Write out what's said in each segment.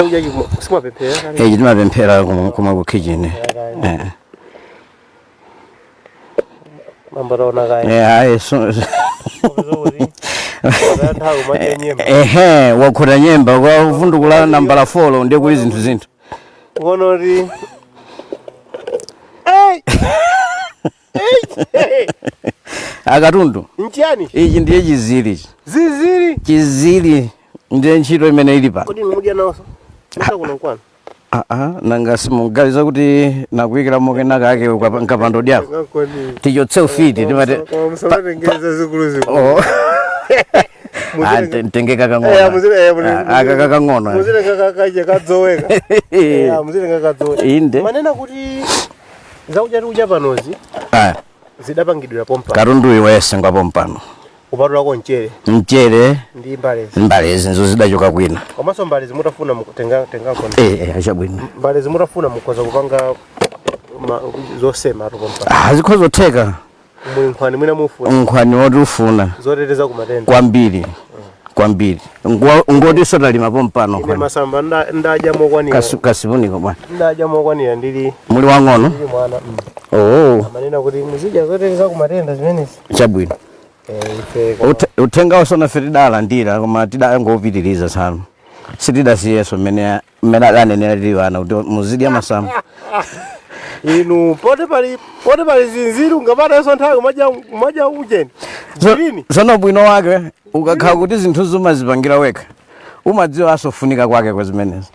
Chakudya chimwe simapemphera kale. Ichi timapemphera kuma ku kitchen. Mambataona kaya. Ayi so Nthawi umadya nyemba. Ehe, wakhuta nyemba kwa uvundukula nambala 4 ndiye kuli zinthu. Ukono kuti Hey! Hey! Akatundu. Nchiyani? Ichi ndiye chizili ichi. Ziziri. Chizili ndiye ntchito imene ili pano. Kodi mudya nawonso? Musa kuno kwanu. Aa, nanga simuganiza kuti nakuyikira mokena kake nkapando dyako. Ngakoni. Tichotse ufiti timati. Koma musamatengeza zikulu zikulu. Oh. Ah, ntengeka kang'ono. Ah, aka kakang'ono. Muzitenga kakaje kadzoweka. Muzitenga kadzoweka. Inde. Manena kuti zakudya tikudya panozi Ah, zidapangidwira pompa. Katundu wese ngwapompano. Kupatulako mchere Mchere ndi mbalezi. Mbalezi nzo zidachoka kwina. Komanso mbalezi mutafuna mukutenga tengako. Eh, chabwino. Mbalezi mutafuna mukhoza kupanga zosema atu pompa. Ah, zikhoza kutheka. Muli nkhwani mwina mufuna. Nkhwani woti ufuna. Zoteteza kumatenda. Kwambiri. Kwambiri. Ngoti sotalima pompano Ine nkhwani. masamba ndadya mokwanira. Kasipuniko bwana. Ndadya mokwanira ndili Muli wang'ono? ndili mwana. Oh, Amanena kuti muzidya zoteteza kumatenda zimenezi. Chabwino. Ife Uthenga usona fe tidalandira koma tidangopitiriza tsano. Sitidasiyeso mmene mmene adanenera tili ana kuti muzidya masamba. Inu pote pali zinziri ungapatanso nthawi kumadya ujeni. Zilini. Tsono bwino wake ukakhala kuti zinthu zumazipangira wekha umadziwa asofunika kwake kwa zimenezi.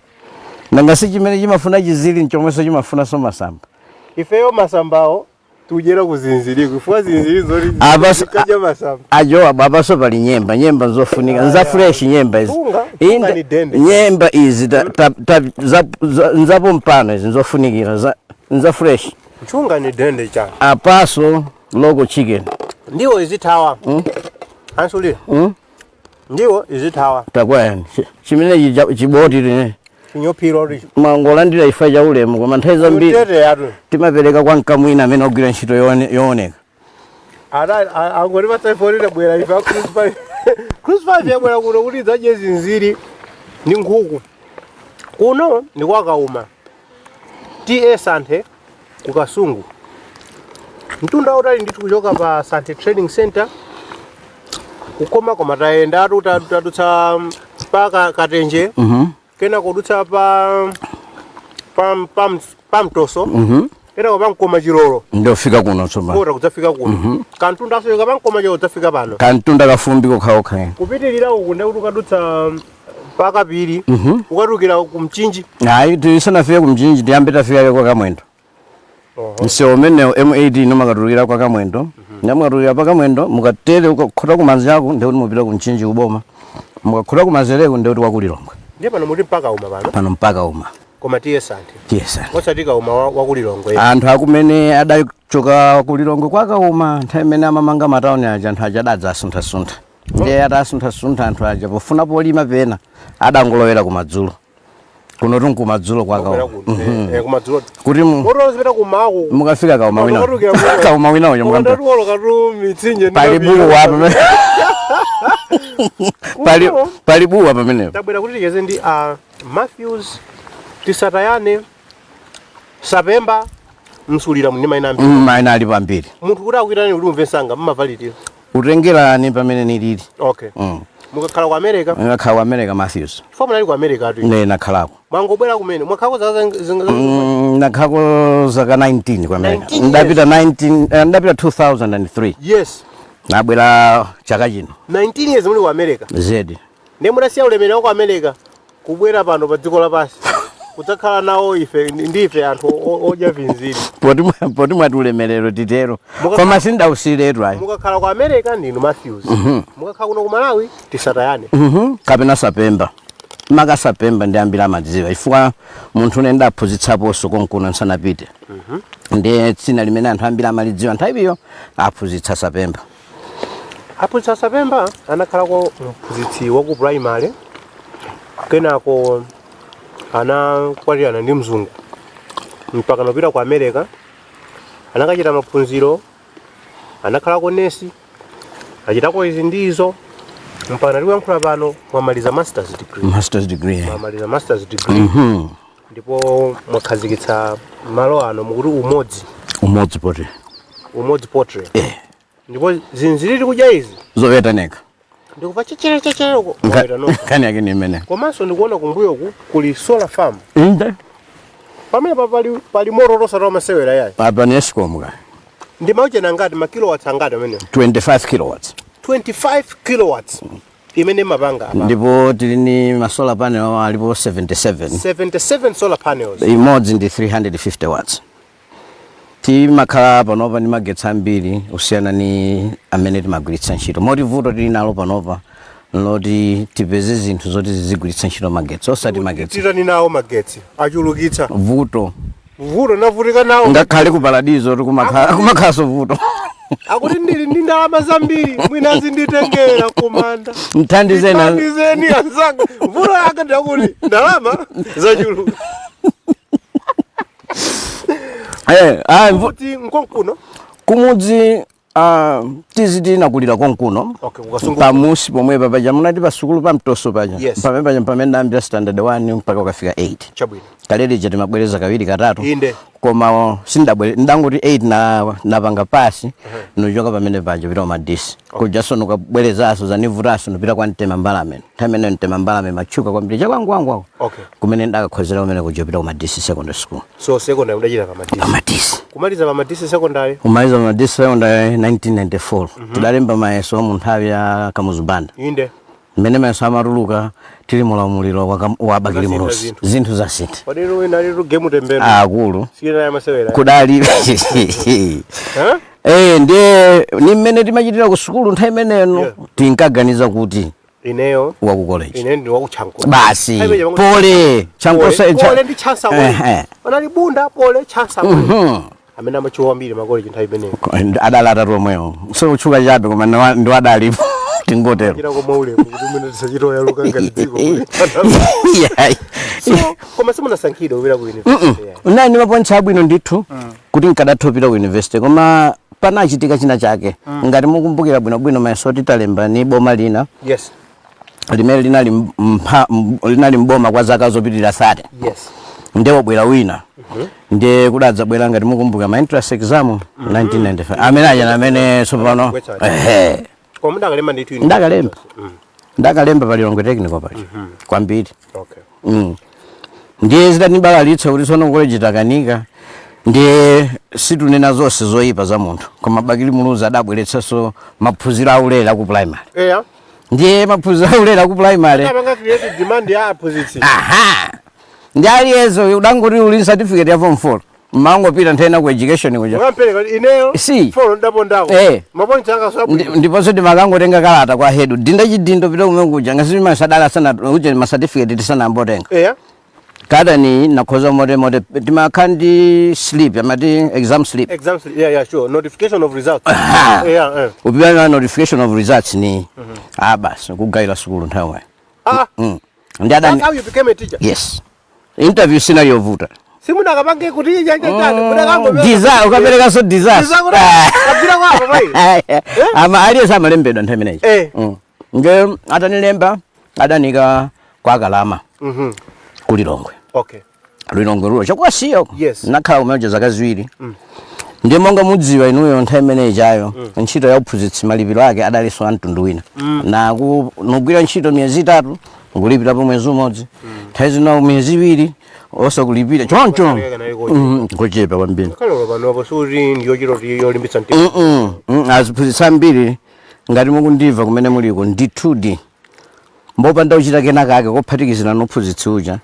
Nanga si chimene chimafuna chizili nchomwenso chimafunanso masamba. Ifeyo masambawo tudyera ku zinziri chifukwa zinziri zoti zikadya masamba. Ajo apaso pali nyemba, nyemba nzofunika, nza fresh nyemba izi. Tunga ni dende. Nyemba izi nzapompano izi nzofunikira nza fresh. Mchunga ni dende chana. Apaso local chicken. Ndiwo izithawa. Ansulira. Ndiwo izithawa. Takwayani chimenechi chiboti tine. Chinyophiro richo. Mangolandira ifa cha ulemu koma nthawi zambiri Tete yatu. timapereka kwa mkamwina amene ogwira ntchito yooneka. Ana angoti pasaifonera bwera ife a Cruise 5. Cruise 5 yabwera kuno kuti idzadye zinziri ndi nkhuku. Kuno ndi kwa Kauma. TA Santhe ku Kasungu. Mtunda utali ndithu kuchoka pa Santhe Training Center kukoma koma tayenda atu tadutsa pa Katenje kena kudutsa pa Mtoso kena pa Mkoma Chilolo. Ndofika kuno tsopano. Kota kudzafika kuno kantunda afika pa Mkoma Chilolo kudzafika pano. Kantunda kafumbi kokhaokha. Kupitirira uku ndekuti ukadutsa pakapiri ukatukira ku Mchinji. Hayi, tisanafike ku Mchinji tiyambe tafika kwa Kamwendo. Msewu umenewo M18 umakatulukira kwa Kamwendo. Nyamukatulukira pa Kamwendo mukatere ukakhota kumanzi ako ndekuti mupita ku Mchinji kuboma. Mukakhota kumanzereko ndekuti wakulilongwe. Ndiye pano muti mpaka uma pano. Pano mpaka uma. Koma TA Santhe. Tiyesa. Osati Kauma wakulilongwe. Anthu akumene adachoka kulilongwe kwa Kauma nthawi imene amamanga matawuni aja anthu aja adadza asunthasuntha. Ndiye atasunthasuntha anthu aja pofuna polima pena adangolowera kumadzulo. Kuno tunkumadzulo kwa Kwera Kauma. kuno. Kumadzulo. Kuti Moto zipita kumaku. Mukafika Kauma wina. Kauma wina uyo mukampa. Koma katu mitsinje ndi Pali mapiri. buwa pamene. Pali pali buwa pamenepo. Tabwera kuti ticheze ndi a Matthews Tisatayane Sapemba Msulira muli mayina ambiri. Mayina ali pambiri. Munthu kuti akuitani kuti umve nsanga mmavalitira. Kutengerani pamene nilili. Okay. Mukakhala ku America. Ngakhala ku America Matthews. Chifukwa munali ku America atu. Ne nakhalako. Mwangobwera kumene. Mwakhalako zaka Nakhalako zaka 19 ku America. 19 years. Ndapita 19 ndapita 2003. Nabwera chaka chino. 19 years muli ku America. Zedi. Ndiye munasiya ulemera wa ku America kubwera pano pa dziko lapansi. Kudzakhala nawo ife ndife anthu odya vinziri. Poti mwati ulemerero titero. Koma sindausiretu ayi. Mukakhala ku America ndinu Matthews. Mukakhala kuno ku Malawi Tisatayane. Kapena Sapemba. Maka Sapemba ndi ambiri amadziwa chifukwa munthu une ndaphunzitsaponso konkuno nsanapite. Ndiye dzina limene anthu ambiri amalidziwa nthawiyo aphunzitsa Sapemba. Aphunzitsa Sapemba anakhalako mphunzitsi wa ku primary kenako anakwatirana ndi mzungu mpaka nopita ku America anakachita maphunziro anakhalako nesi achitako izi ndi izo. Mpano tikuyankhula pano mwamaliza masters degree. Masters degree. Mwamaliza masters degree. Ndipo mwakhazikitsa malo ano mukuti Umodzi. Umodzi Poultry. Umodzi Poultry. Eh. Ndipo zinziri tikudya izi Zoweta nekha. Ndikupa chechere chechere uko mwaweta nokha. Nkhani yake ni imene. Komanso ndikuona kumbuyoku kuli solar farm. Inde. Pamene pa pali moto osati wamasewera yayi. Apa ni Escom ka. Ndi mauchena ngati ma kilowatts angati amene? 25 kilowatts. 25 kilowatts imene mapanga apa. Ndipo tili ni ma solar panel alipo 77. 77 solar panels. Imodzi ndi 350 watts. Timakhala panopa ndi magetsi ambiri kusiyana ni amene timagwiritsa ntchito, moti vuto tili nalo panopa loti tipeze zinthu zoti zizigwiritsa ntchito magetsi osati magetsi. Titani nawo magetsi achulukitsa. Vuto. Vuto navutika nawo. Ngakhale ku paradizo kumakhalanso vuto. Akuti ndili ndi ndalama zambiri, mwina zinditengera kumanda. Mthandizeni. Mthandizeni anzanga. Vuto lake ndakuti ndalama zachuluka. Kuti nkonkuno? Kumudzi, tiziti nakulira konkuno. Okay, kukasungu. Pamusi pomwepa paja munati pasukulu pa Mtoso paja. Yes. Pamene paja pamene ndayambira standard 1 mpaka ukafika 8. Chabwino. Kale lija timabwereza kawiri katatu. Inde. Koma sindabwere, ndangoti 8 na napanga pass, nuchoka pamene paja pita kumadisi. Kujaso nukabwerezaso zanivutaso nupita kwa Mtema Mbalame. Nthawi imene Mtema Mbalame matchuka kwambiri chakwangwangu ako. Kumene ndakakhozera kumene kuja pita kumadisi secondary school. So secondary mudachita pa Madisi. Pamadisi. Kumaliza pa Madisi secondary. Kumaliza pa Madisi secondary 1994. Tidalemba mayeso mu nthawi ya Kamuzu Banda. Inde. Mmene mayeso amatuluka tili mulamuliro wa Bakili Zasintha Muluzi. zinthu. Zinthu zasintha. Padero wina alitu game tembeno. Akulu. Sina ya masewera. Kudali. Eh? Ndiye ni mmene timachitira ku sukulu nthawi imeneyo tinkaganiza kuti ineyo wa ku college. Ine ndi wa ku Chanco. Basi. Nthawi imeneyo Pole. Chanco. Pole, Pole ndi Chansa College. Panali Bunda, Pole, Chansa College. Amene amachuwa kwambiri makoleji nthawi imeneyo. Adali atatu omwewo. So utchuka chabe koma ndi wadalipo. Tingotero. Chira koma ulemu kuti umene tisachita oyaluka ngati dziko. So koma simunasankhidwe kupita ku university, yeah. Unali ndi mapoints abwino ndithu kuti nkadatha kupita ku university, koma panachitika china chake. Ngati mukumbukira bwinobwino mayeso titalemba ni boma lina limene linali mboma kwa zaka zopitirira 30. Ndiye wabwera wina, ndiye kudadzabwera, ngati mukumbukira, ma entrance exam 1995 amene aja amene tsopano Gwetsa. Ehe. Koma mudakalemba ndithu inu? Ndakalemba. Ndakalemba pa Lilongwe Technical paja kwambiri. Ndiye zitandibalalitsa kuti tsono college takanika. Ndiye situnena zonse zoyipa za munthu, koma Bakili Muluzi adabweretsanso maphunziro aulere aku primary. Ndiye maphunziro aulere aku primary Apanga create demand ya aphunzitsi. Aha, ndi aliyense udangoti uli certificate ya form 4, mangopita nthena ku education kuja. Ukampereka ineyo. Si. Four ndapondako. Mapoints anga so Ndiponso ndimakangotenga kalata kwa head, dinda chidindo pita kumene kuja ngasi masadala sana uje ma certificate tisanambotenga. Kalata ni nakhoza mote mote timakhala ndi slip, amati exam slip. Exam slip. Yeah, sure. Notification of results. Aha. Yeah. Upita na notification of results ni ah, basi kugayira sukulu nthawi yomweyo. Ndi adani. That's how you became a teacher. Yes, interview sina yovuta. Simunakapange kuti chanja chani mudakango. Disa ukaperekanso disaster. Disa kuti kabira kwapo pai. Ama aliyense amalembedwa nthawi imeneyi. Nge atanilemba adanika kwa Kalama ku Lilongwe. Lilongwe lulo chakwasiya. Nakhala kumene zaka 2. Ndiye monga mudziwa inuyo, nthawi imeneyi chayo ntchito ya uphunzitsi malipiro ake adalinso a mtundu wina. Naku nugwira ntchito miyezi 3 ngulipirapo mwezi umodzi, nthawi zina miyezi 2 osakulipira choncho. Kochepa kwambiri. Kalolo panopo suti ndiyochita kuti yolimbitsa mtima. Aziphunzitsi ambiri, ngati mukundimva kumene muliko, ndithudi mbopanda uchita kena kake kophatikizira nophunzitsi uja.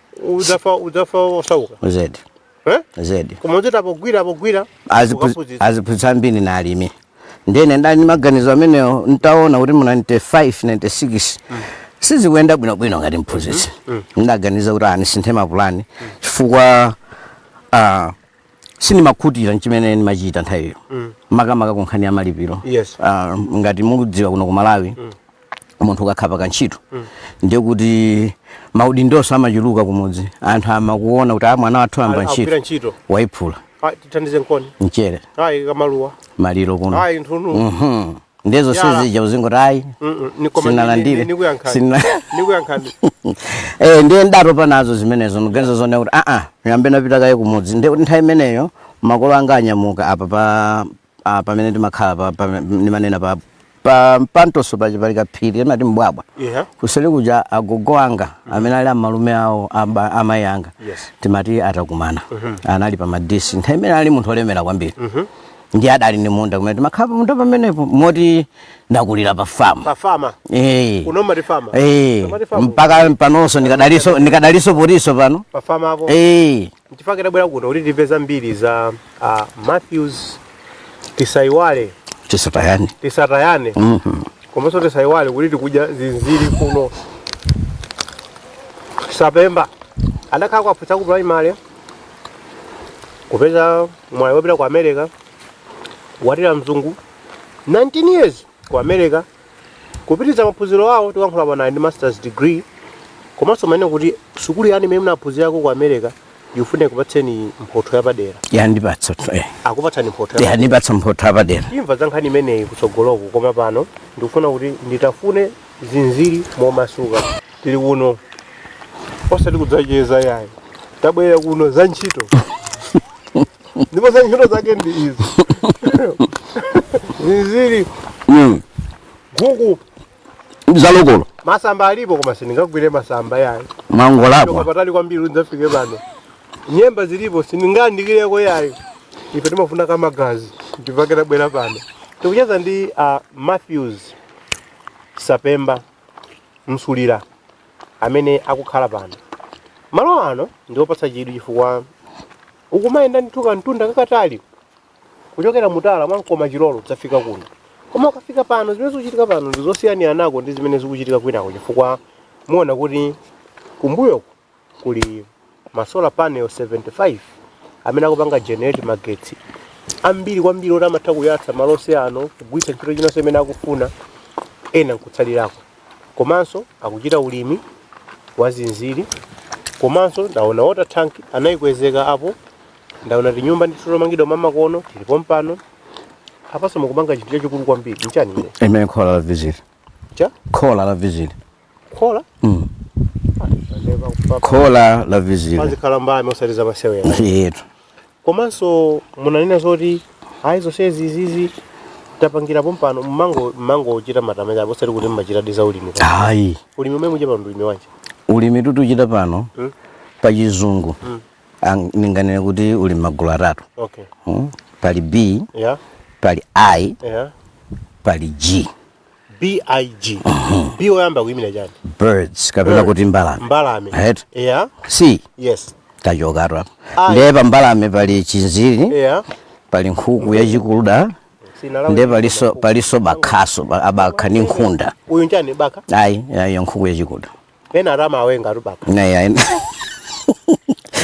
Udzafa osauka. Zedi. Eh? Zedi. Koma udzati apogwira apogwira ukaphunzitsa. Aziphunzitsi ambiri na alimi. Ndene ndani maganizo amenewo ntaona kuti mu 95 96 sizikuyenda bwinobwino ngati mphunzitsi, ndaganiza kuti anisinthe mapulani chifukwa sindimakhutira nchimene ndimachita nthawiyo, makamaka ku nkhani ya malipiro. Ngati mukudziwa, kuno ku Malawi munthu ukakhala kantchito ndiye kuti maudindoso amachuluka kumudzi, anthu amakuona kuti mwana wathu amba Akugwira ntchito ntchito. Wayiphula. Ah, tithandize nkoni. Mchere. Ayi, kamaluwa. Maliro kuno. Ayi, nthunu. Ndizo Yala. sizija uzingoti ayi. Nikoma Sinalandire. Nikuyankhani. Nikuyankhani. Ndiye ndatopa nazo zimenezo, ndiganiza zone kuti aa, yambe napita kaye kumudzi. Ndiye kuti nthawi imeneyo makolo anga anyamuka apa pa pamene timakhala ndimanena pa mpantoso paja pali kaphiri amati Mbwabwa. Kuseri kuja agogo anga amene ali amalume awo amayi anga timati atakumana anali pa Madisi. Nthawi imene ali munthu olemera kwambiri, ndi adali ndi munda kumene timakhala pamunda pamenepo, moti ndakulira pa famu. Pa fama. Eh. Kuno mati fama. Eh, Mati fama. mpaka panonso nikadaliso poliso pano. Pa fama apo. Eh. Nchifukwa tabwera kuno kuti timve zambiri za Matthews Tisaiwale. Tisatayani. Tisatayane. Komanso tisaiwale kuti tikudya zinziri kuno. Sapemba adakhala kwaphunzitsa ku primary, kupeza mwayi wopita ku America, kukwatira mzungu, 19 years ku America, kupitiriza maphunziro awo. Tikuyankhula pano ali ndi masters degree. Komanso manene kuti sukulu yanu imene munaphunzirako ku America ifune kupatseni mphotho yapadera. Yandipatsa, eh. Akupatsani mphotho yapadera. Yandipatsa mphotho yapadera. Timva za nkhani imeneyi kutsogoloku, koma pano ndikufuna kuti nditafune zinziri momasuka. Tili kuno osati kudzacheza yayi, tabwera kuno za ntchito, ndipo za ntchito zake ndi izi: zinziri, nkhuku. Zalokolo. Masamba alipo, koma sindingagwire masamba yayi. Mangolapwa. Patali kwambiri kuti ndidzafike pano. Nyemba zilipo, sindingandikireko yayi. Ife timafuna kamagazi, ndipake tabwera pano. Tikucheza ndi Matthews Sapemba Msulira amene akukhala pano. Malo ano ndiopatsa chidwi chifukwa ukumayenda ndithu kamtunda kakatali kuchokera mutala mwa Mkoma Chilolo kudzafika kuno, koma ukafika pano, zimene zikuchitika pano ndi zosiyanira nako ndi zimene zikuchitika kwinako, chifukwa muona kuti kumbuyoku kuli ma solar panel 75 amene akupanga generate magetsi ambiri kwambiri oti amatha kuyatsa malo onse ano, kugwiritsa ntchito chinonse imene akufuna, ena nkutsalirako. Komanso akuchita ulimi wa zinziri, komanso ndaona water tank anayikwezeka apo, ndaona tinyumba ndithu tomangidwa mamakono tilipo mpano. Apanso mukupanga chinthu chachikulu kwambiri, nchani imene? Imene khola la viziri. Cha? Khola la viziri. Khola? Mm. Khola la viziri. Pazikhala mbalame osati zamasewera. Yetu. Komanso munanena zoti ayi, zonsezi izizi tapangirapo mpano, mmango ochita matama chabe, osati kuti mmachita za ulimi? Ayi. Ulimi umene muchita pano ndi ulimi wanji? Ulimi tutuchita pano, pachizungu ninganene kuti uli magulu atatu. Pali B, pali I, pali G. B I G. B oyamba kuyimira chani? Birds kapena Bird. kuti mbalame. Mbalame. Right. C. Tachokatu apa. I. Ndiye pa mbalame pali chinziri, pali nkhuku yachikuda, ndiye paliso bakhaso, abakha ndi nkhunda. Uyu nchani, baka? Ayi, ayi, nkhuku yachikuda. Ena atama awenga atu baka. Nayi, ayi,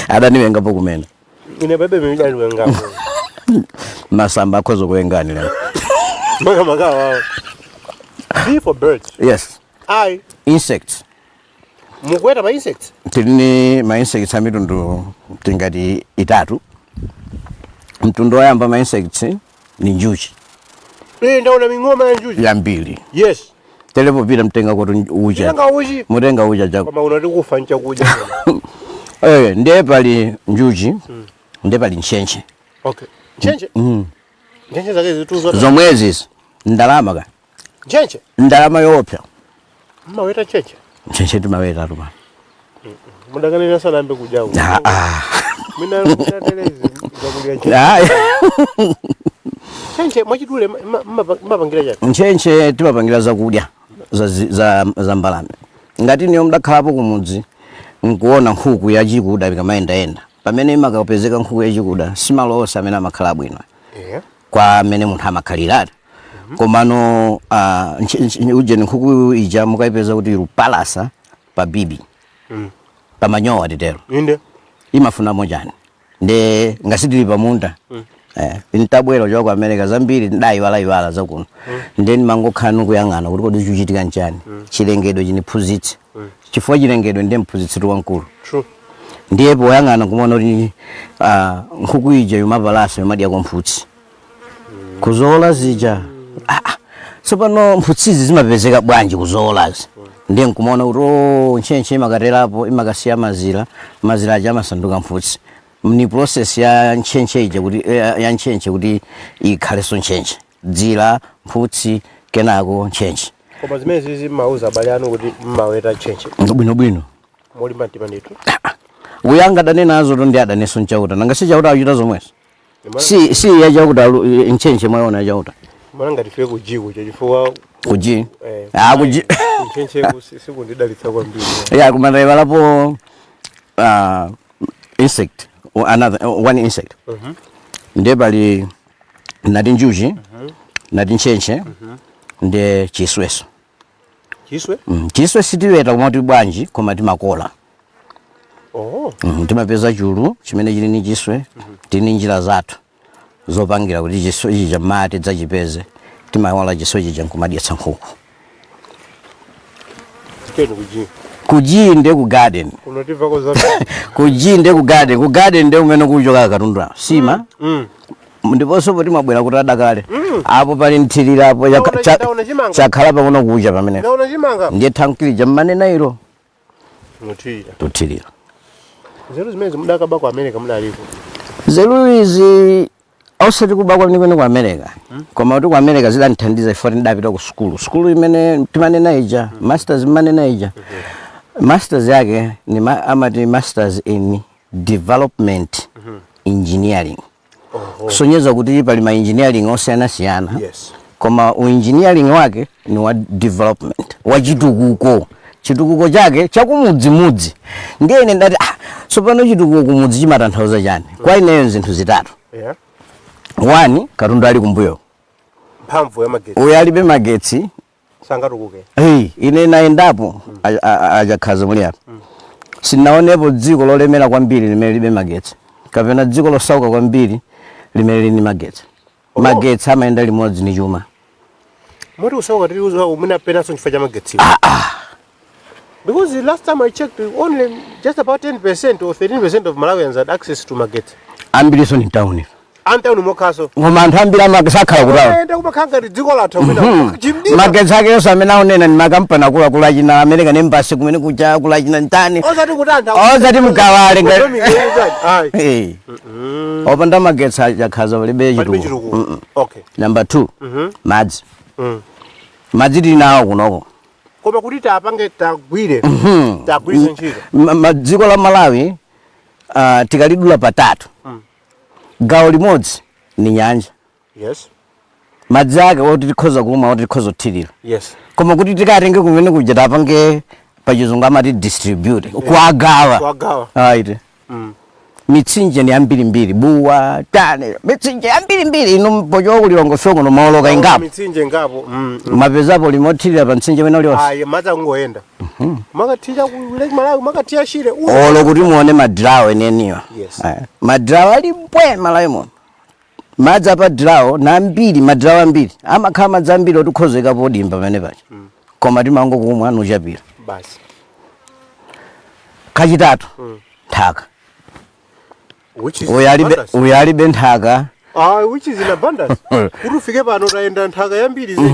adaniwengapo kumene. Ine bebe mimidaniwengapo. Masamba akhoza kuwengani lero. Maka maka wawo. B for birds. Yes. I. Insects. Mukuweta pa insects? Tili ni ma insects amitundu tingati itatu. Mtundu woyamba ma insects ni njuchi. Eh, ndaona ming'oma ya njuchi. Yambiri. Telepo pita mtenga kuti ucha. Mutenga uchi. Mutenga ucha chako. Koma unati kufa nchakudya. Eh, ndiye pali njuchi, ndiye pali ntchentche. Okay, ntchentche. Ntchentche zake zituzo? Zomwezi ndalama ka. Ntchentche? Ndalama yoopsa. Mmaweta ntchentche? Ntchentche timaweta tu pano. Mudakanena sanambe kudya. Ah, ah. Mina minaterezi zakulya ntchentche. Ah. Ntchentche mwachidule mmapangira chani? Ntchentche timapangira zakudya za mbalame. Ngati niyo mudakhalapo kumudzi nkuona nkhuku yachikuda ikamayendayenda, pamene imakapezeka nkhuku yachikuda, simalo onse amene amakhala bwino kwa amene munthu amakhalirati. Komano ujeni nkhuku ija mukayipeza kuti ilupalasa pa bibi, pamanyowa titero, imafunamo chani? Nde ngasitili pamunda, ntabwera kuchoka ku America, zambiri ndayiwalayiwala zakuno. Nde ndimangokhala nikuyang'ana kuti kodi chikuchitika nchani. Chilengedwe chiniphunzitse, chifukwa chilengedwe ndiye mphunzitsi wamkulu. True. Ndiye poyang'ana kumaona kuti nkhuku ija yomapalasa yomadyako mphutsi kuzola zija, Tsopano mphutsizi zimapezeka bwanji kuzowolazi? Ndiye nkumaona kuti o ntchentche imakaterapo, imakasiya mazira, mazira aja amasanduka mphutsi. Ni process ya ntchentche ija kuti ya ntchentche kuti ikhalenso ntchentche, dzira, mphutsi, kenako ntchentche. Koma zimene zizi mmauza abale anu kuti mmaweta ntchentche? Bwinobwino. Molimba mtima ndithu. Uyo angadane nazo to ndi adaneso nchauta. Nanga si Chauta akuchita zomwezo? Si ya Chauta, ntchentche mwaona ya Chauta. Mwana ngati ife kujiku chifukwa Kuji. Eh. Ah, kuji. Ntchentche sikundidalitsa kwambiri. Ya, kumandaiwalapo insect, another one insect. Ndiye pali nati njuchi, nati ntchentche, ndiye chisweso. Chiswe? Chiswe sitiweta kumati bwanji, koma timakola. Oh. Timapeza chulu chimene chili ni chiswe. Tili ni njira zathu zopangira kuti chiswe ichi chamati dzachipeze. Timawala chiswe chija nkumadyetsa nkhuku. Keni kuji. Kuji ndiye ku garden. Kuno timvako zambiri. Kuji ndiye ku garden. Ku garden ndiye kumene kuchoka katundu sima. Ndiponso poti mwabwera kuti adakale apo pali nthirira apo. Ndaona chimanga. Chakhala pakuno kucha pamene. Ndaona chimanga. Ndiye thankirija mmanena ilo. Muthirira. Tuthirira. Nzeru zimene mudakaba ku America mudaliko? Nzeru izi osati kuba kwenikweni ku America, koma kuti ku America zidandithandiza ifo ndidapita ku sukulu, sukulu imene timanena ija, masters imanena ija. Masters yake ni amati masters in development engineering. Kusonyeza kuti pali ma engineering osiyanasiyana. Koma uengineering wake ni wa development, wa chitukuko, chitukuko chake chakumudzimudzi. Ndiye ine ndati, ah, tsopano chitukuko kumudzi chimatanthauza chani? Kwa ineyo zinthu zitatu. One, katundu ali kumbuyo. Mphamvu ya magetsi. Uyo alibe magetsi sangatukuke. Hey, ine nayendapo achakhaza muli apa, sinaonepo dziko lolemera kwambiri limene libe magetsi kapena dziko losauka kwambiri limene lili ndi magetsi. Oh. Magetsi amayenda limodzi ni chuma. Moti usauka tili uzo umene apenanso chifukwa cha magetsi, because the last time I checked, only just about 10% or 13% of Malawians had access to magetsi. Ambiriso ni town. Antawuni mokhaso. Koma anthu ambiri amakasakhala kutawo. Enda kumakhala ngati dziko lathu mwina chimdima. Magetsi ake yonse amene aonena ni makampani akuluakulu achina American Embassy kumene kucha kulachina ntani. Osati kuti anthu Osati mkawale. Ayi. Hey. Opanda magetsi achakhaza palibe palibe chitukuko. Chitukuko, okay. Number two, madzi. Madzi tili nawo kunoko. Koma kuti tapange, tagwire, tagwiritse ntchito. Dziko la Malawi tikalidula patatu, gawo limodzi ni nyanja. Madzi ake oti tikhoza kumwa, oti tikhoza kuthirira. Koma kuti tikatenge kumene kuja tapange, pachizungu amati distribute, kuagawa. Kuagawa. Aite mitsinje ni ambirimbiri, Buwa, tane, mitsinje ambirimbiri. Inu pochoka kulilongofe kuno maoloka ingapo. Mitsinje ngapo. Mapezapo limothirira pa mtsinje wena uliwonse? Ayi, madzi akungoyenda makathiya ku Lake Malawi, makathiya Shire. Olo kuti muone madrawo eneniwa. Madrawo ali mbwe Malawi muno. Madzi apa drawo na ambiri, madrawo ambiri amakhala madzi ambiri oti ukhozeka podimba pamene paja, koma timangokumwa nuchapira. Basi. Kachitatu, nthaka. Which is Uyo alibe abundance. Uyo alibe nthaka. Ah, which is in abundance. Kuti ufike pano tayenda nthaka yambiri zedi.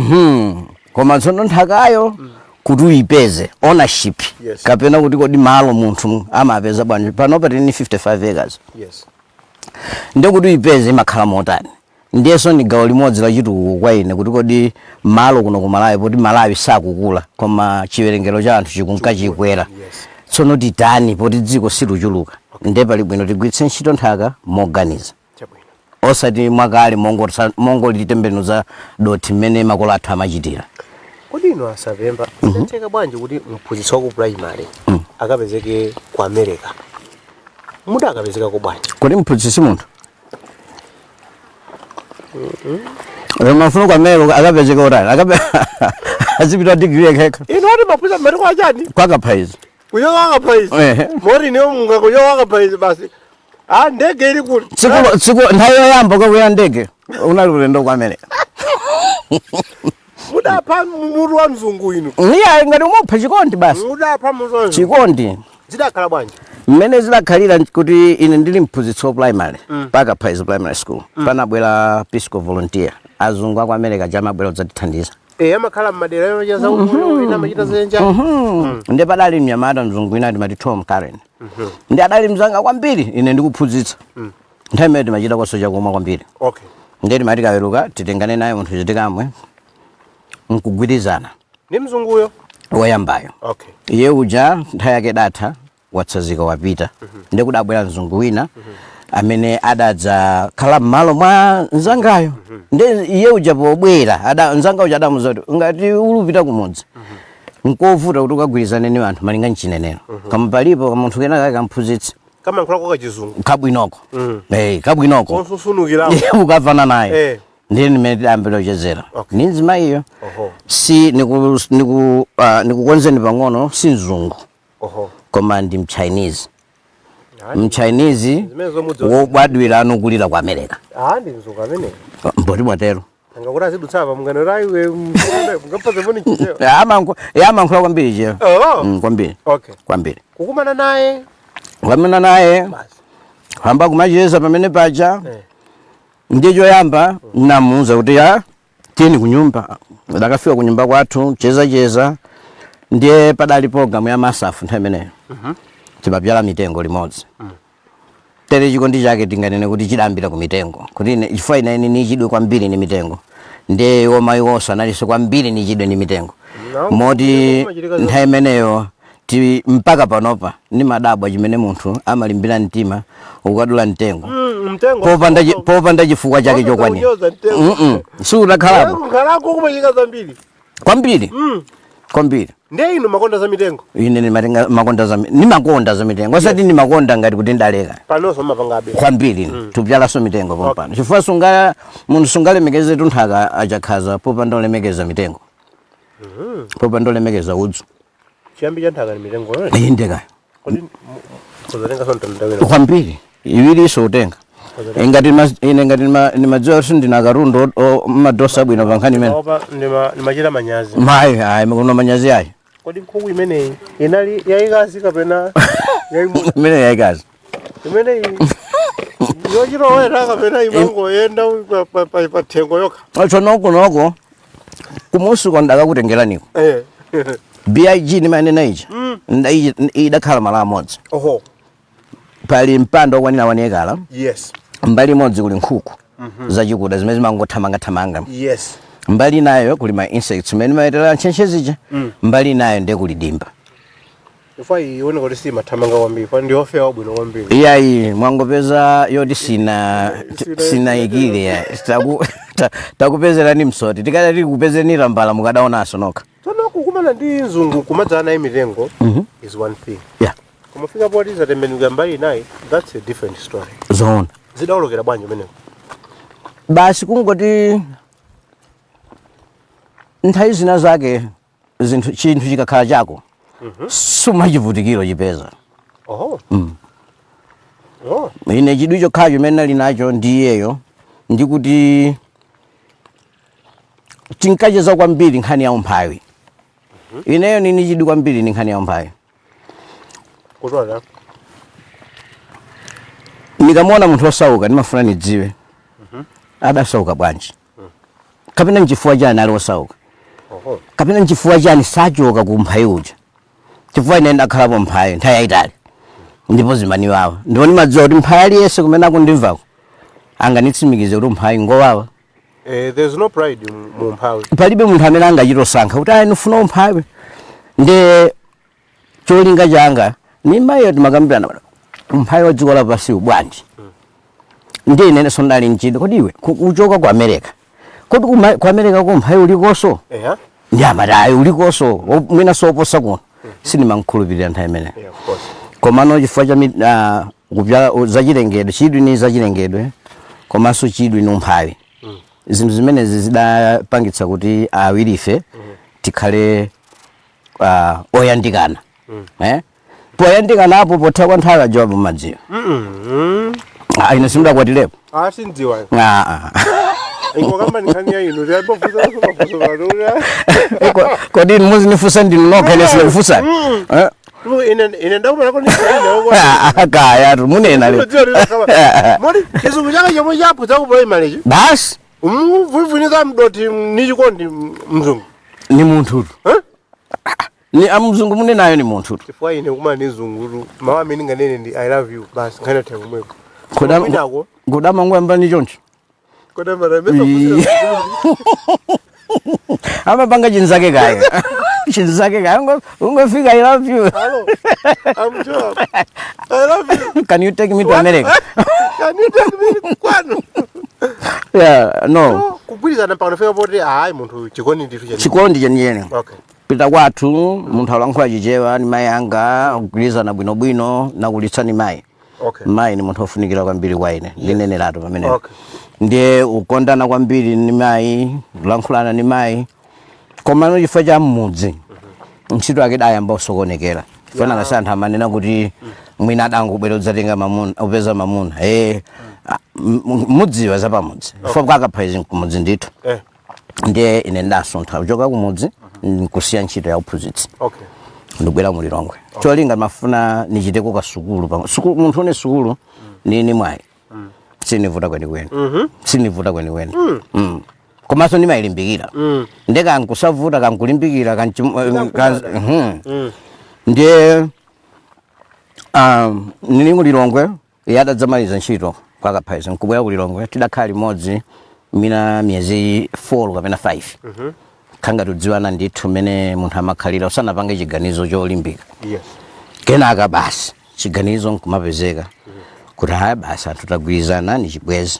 Koma tsono nthakayo kuti uyipeze, ownership, kapena kuti kodi malo munthu amapeza bwanji? Panopa tili ni 55 acres. Ndiye kuti uyipeze imakhala motani? Ndiyenso ni gawo limodzi la chitukuko kwa ine, kuti kodi malo kuno ku Malawi, poti Malawi sakukula koma chiwerengero cha anthu chikunka chikwera, tsono titani poti dziko siluchuluka? Ndiye pali bwino tigwiritse ntchito nthaka moganiza, osati mwakale mongolitembenuza dothi mmene makolo athu amachitira. Kodi ino asapemba, zinatheka bwanji kuti mphunzitsi wa ku primary akapezeke ku America? Muti akapezekako bwanji? Kodi mphunzitsi munthu mafuna ku America akapezeka utali azipita degree yekhekha? Ino ati maphunzitsa matiko achani? Kwakaphaizi. Kuchoka akaphaizi? Ehe. Moti niyo mungakuchoka akaphaizi basi, ah, ndege ili kuti? Tsiku nthawi yoyamba ukakwera ndege unali ulendo ku America. Mudapha mutu wa mzungu inu. Iya, ngati umupha chikondi basi. Mudapha mutu wa mzungu. Chikondi. Zidakhala bwanji? Mmene zidakhalira kuti ine ndili mphunzitsi wa primary paka Phaizi Primary School, panabwera Peace Corps volunteer, azungu aku America chamabwera kudzatithandiza. Eh, amakhala mmadera amachita za umoyo, ena amachita zenja. Ndi padali mnyamata mzungu wina timati Tom Karen, ndi adali mzanga kwambiri. Ine ndikuphunzitsa nthawi imene timachita kwaso chakumwa kwambiri. Ndiye timati kaweruka titengane naye munthu chitikamwe nkugwirizana. Ni mzunguyo? Woyambayo. Iye uja nthawi yake datha, watsazika, wapita. Ndi kudabwera mzungu wina amene adadza khala m'malo mwa mzangayo. Ndi iye uja pobwera mzanga uja adamuza kuti ngati ulupita kumudzi nkovuta kuti ukagwirizane ni anthu malinga mchinenero, kama palipo kamunthu kena kake kamphunzitsi Kamankhula kwa kachizungu kabwinoko. Eh, kabwinoko. Konsusunukirapo. Ukavana naye. Ndiye nimene tidayambira kuchezera ni mzimayiyo. Si nikukonzeni pang'ono, si mzungu koma ndi mChinese. MChinese Zimene zomudzi. Wobadwira anukulira ku America. Ah, ndi mzungu amene. Mboti mwatero. Angakuti azidutsa apa munganoraiwe mungapatse moni chichewa. Amankhula kwambiri chewa. Kwambiri. Kwambiri. Kukumana naye. Kukumana naye. Basi. Hamba kumacheza pamene paja. Ndiye choyamba namuuza kuti ya tiyeni kunyumba. Dakafika kunyumba kwathu, cheza cheza. Ndiye padali program ya MASAF nthawi imeneyo, timapyala mitengo limodzi. Tere chikondi chake tinganene kuti chidambira ku mitengo, kuti chifukwa ine ni chidwi kwambiri ni mitengo, ndiye iwo mayi wonse analinso kwambiri ni chidwi ni mitengo. No, moti kumachitika nthawi imeneyo ti mpaka panopa ni madabwa chimene munthu amalimbira mtima ukadula mtengo Mtengo. Popanda chifukwa chake Popanda chokwanira. kunyoza mtengo. Siutakhalapo. Kukhalako kumachitika zambiri. Kwambiri, kwambiri. Ndiye inu makonda za mitengo? Ine nimakonda za mitengo, osati nimakonda ngati kuti ndaleka. Panonso mapangabe? Kwambiri, tupyalaso mitengo pompano, chifukwa sunga munthu sungalemekeze tunthaka achakhaza popanda ulemekeza mitengo, popanda ulemekeza udzu. Chiyambi cha nthaka ni mitengo, eh? Indeka. Kodi kuzatenga sonto wina? Kwambiri, iwiriso utenga. Ngati ine ngati nimadziwa kuti ndina katundu madosa abwino pa nkhani imene. Opa, ndimachita manyazi. Mayi, ayi, kuno manyazi ayi. Kodi nkhuku imeneyi inali yayikazi kapena yayimuna? Imene yayikazi. Imeneyi yochitoweta kapena imangoyenda pa thengo yokha? Tsono kunoko kumusuko ndakakutengeraniko. BIG nimanena ija idakhala malo amodzi. Pali mpando okwanira 1 acre. Mbali imodzi kuli nkhuku zachikuda zimene zimangothamangathamanga. Mbali inayo kuli ma insects zimene maitera ntchentche zija. Mbali inayo ndiye kuli dimba. Chifukwa iyi ioneka kuti simathamanga kwambiri, pa ndiyofewa bwino kwambiri. Iyayi, mwangopeza yoti sina sinayikire ya. Takupezerani msoti, tikadati tikupezeni tambala mukadaonanso nokha. Tsono kukumana ndi mzungu kumadzana naye mitengo is one thing. Kumafika poti zatembenuka mbali inayi, that's a different story. Zoona. Zidawolokera bwanji umeneko? Basi, kungoti nthawi zina zake zinthu, chinthu chikakhala chako sumachivutikiro chipeza. Oh. Ine chidwi chokhala chimene nali nacho ndi iyeyo ndikuti tinkacheza kwambiri nkhani ya umphawi. Ineyo nini chidwi kwambiri ni nkhani ya umphawi. Kutwala. Ndikamuona munthu osauka ndimafuna nidziwe adasauka bwanji, kapena nchifukwa chani ali osauka, kapena nchifukwa chani sachoka ku umphawi uja, chifukwa ine ndakhalapo mphawi nthawi yayitali ndipo zimaniwawa, ndipo ndimadziwa kuti mphawi aliyense kumene akundimvako anganitsimikize kuti umphawi ngowawa. Eh, there's no pride mu umphawi. Palibe munthu amene angachitosankha kuti ayi, ndifuna umphawi. Nde cholinga changa ni mayiyo timakambirana umphawi wa dziko lapansi bwanji. Ndi inenso ndali mchidwi, kodi iwe kuchoka ku America, kodi ku America ko umphawi ulikonso? Ndi amati ayi, ulikonso, mwina soposa kuno. Sindimankhulupirira nthawi imeneyo. Yeah, of course. Komano chifukwa cha kupyala zachilengedwe, chidwi ni zachilengedwe komanso chidwi ni umphawi, zinthu zimenezi zidapangitsa kuti awirife tikhale oyandikana. Eh? Poyandikana apo, potha kwa nthawi ajowapo madziwa. Ah, ine simdakwatirepo. Ah, sindziwa. Ah, ah. Ingokamba nkhani ya inu, tiyambofusa mafunso pano. Eh, kodi muzinifunsa ndinu nokha, ine sindikufunsani? Eh? Ine ndakumalako ni ine. Ah, kaya tu munena lero. Modi chizungu chake chomwe chaphuza ku primary. Basi. Umuvuniza mdoti ni chikondi mzungu. Ni munthutu. Eh? Ni amzungu mune nayo ni munthutu. Chifukwa ine kumana ndi mzungutu, mawu amene nganene ndi "I love you" basi, nkhani yatha kumweko. Kwinako Kudama ngwamba ni choncho. Kodamara mesa. Amapanga chinzake kaya, chinzake kaya. Ungofika, "I love you." Hello, I'm Joab. I love you. Can you take me to America? Can you take me kwanu? Yeah, no. No, kugwirizana mpaka nafika poti hayi, munthu chikondi ndithu cheni. Chikondi chenicheni. Pita kwathu, munthu alankhula Chichewa ni mayi anga, kugwirizana bwinobwino, nakulitsa ni mayi. Mayi ni munthu ofunikira kwambiri kwa ine, ndineneratu pamenepo. Ndiye ukondana kwambiri ni mayi, kulankhulana ni mayi, komano chifukwa cha mmudzi, ntchito yake dayamba kusokonekera. Chifukwa ngasi anthu amanena kuti mwina adangobwera udzatenga mamuna, upeza mamuna. Mudziwa za pamudzi, chifukwa kwakapha kumudzi ndithu. Ndiye ine ndasuntha kuchoka kumudzi, nkusiya ntchito ya uphunzitsi, ndibwera mu Lilongwe. Cholinga mafuna nichiteko kasukulu pa sukulu. Munthu une sukulu nini mwayi, sinivuta kwenikweni, sinivuta kwenikweni. Komanso ndimayilimbikira. Ndikankusavuta kankulimbikira. Ndiye nili mu Lilongwe, iye adadzamaliza ntchito kwakaphaiza nkubwera ku Lilongwe. Tidakhala limodzi mina miyezi 4 kapena 5, khanga tudziwana ndithu mmene munthu amakhalira usanapange chiganizo cholimbika. Kenaka basi chiganizo nkumapezeka kuti haya basi, anthu tagwirizana ni chibwezi.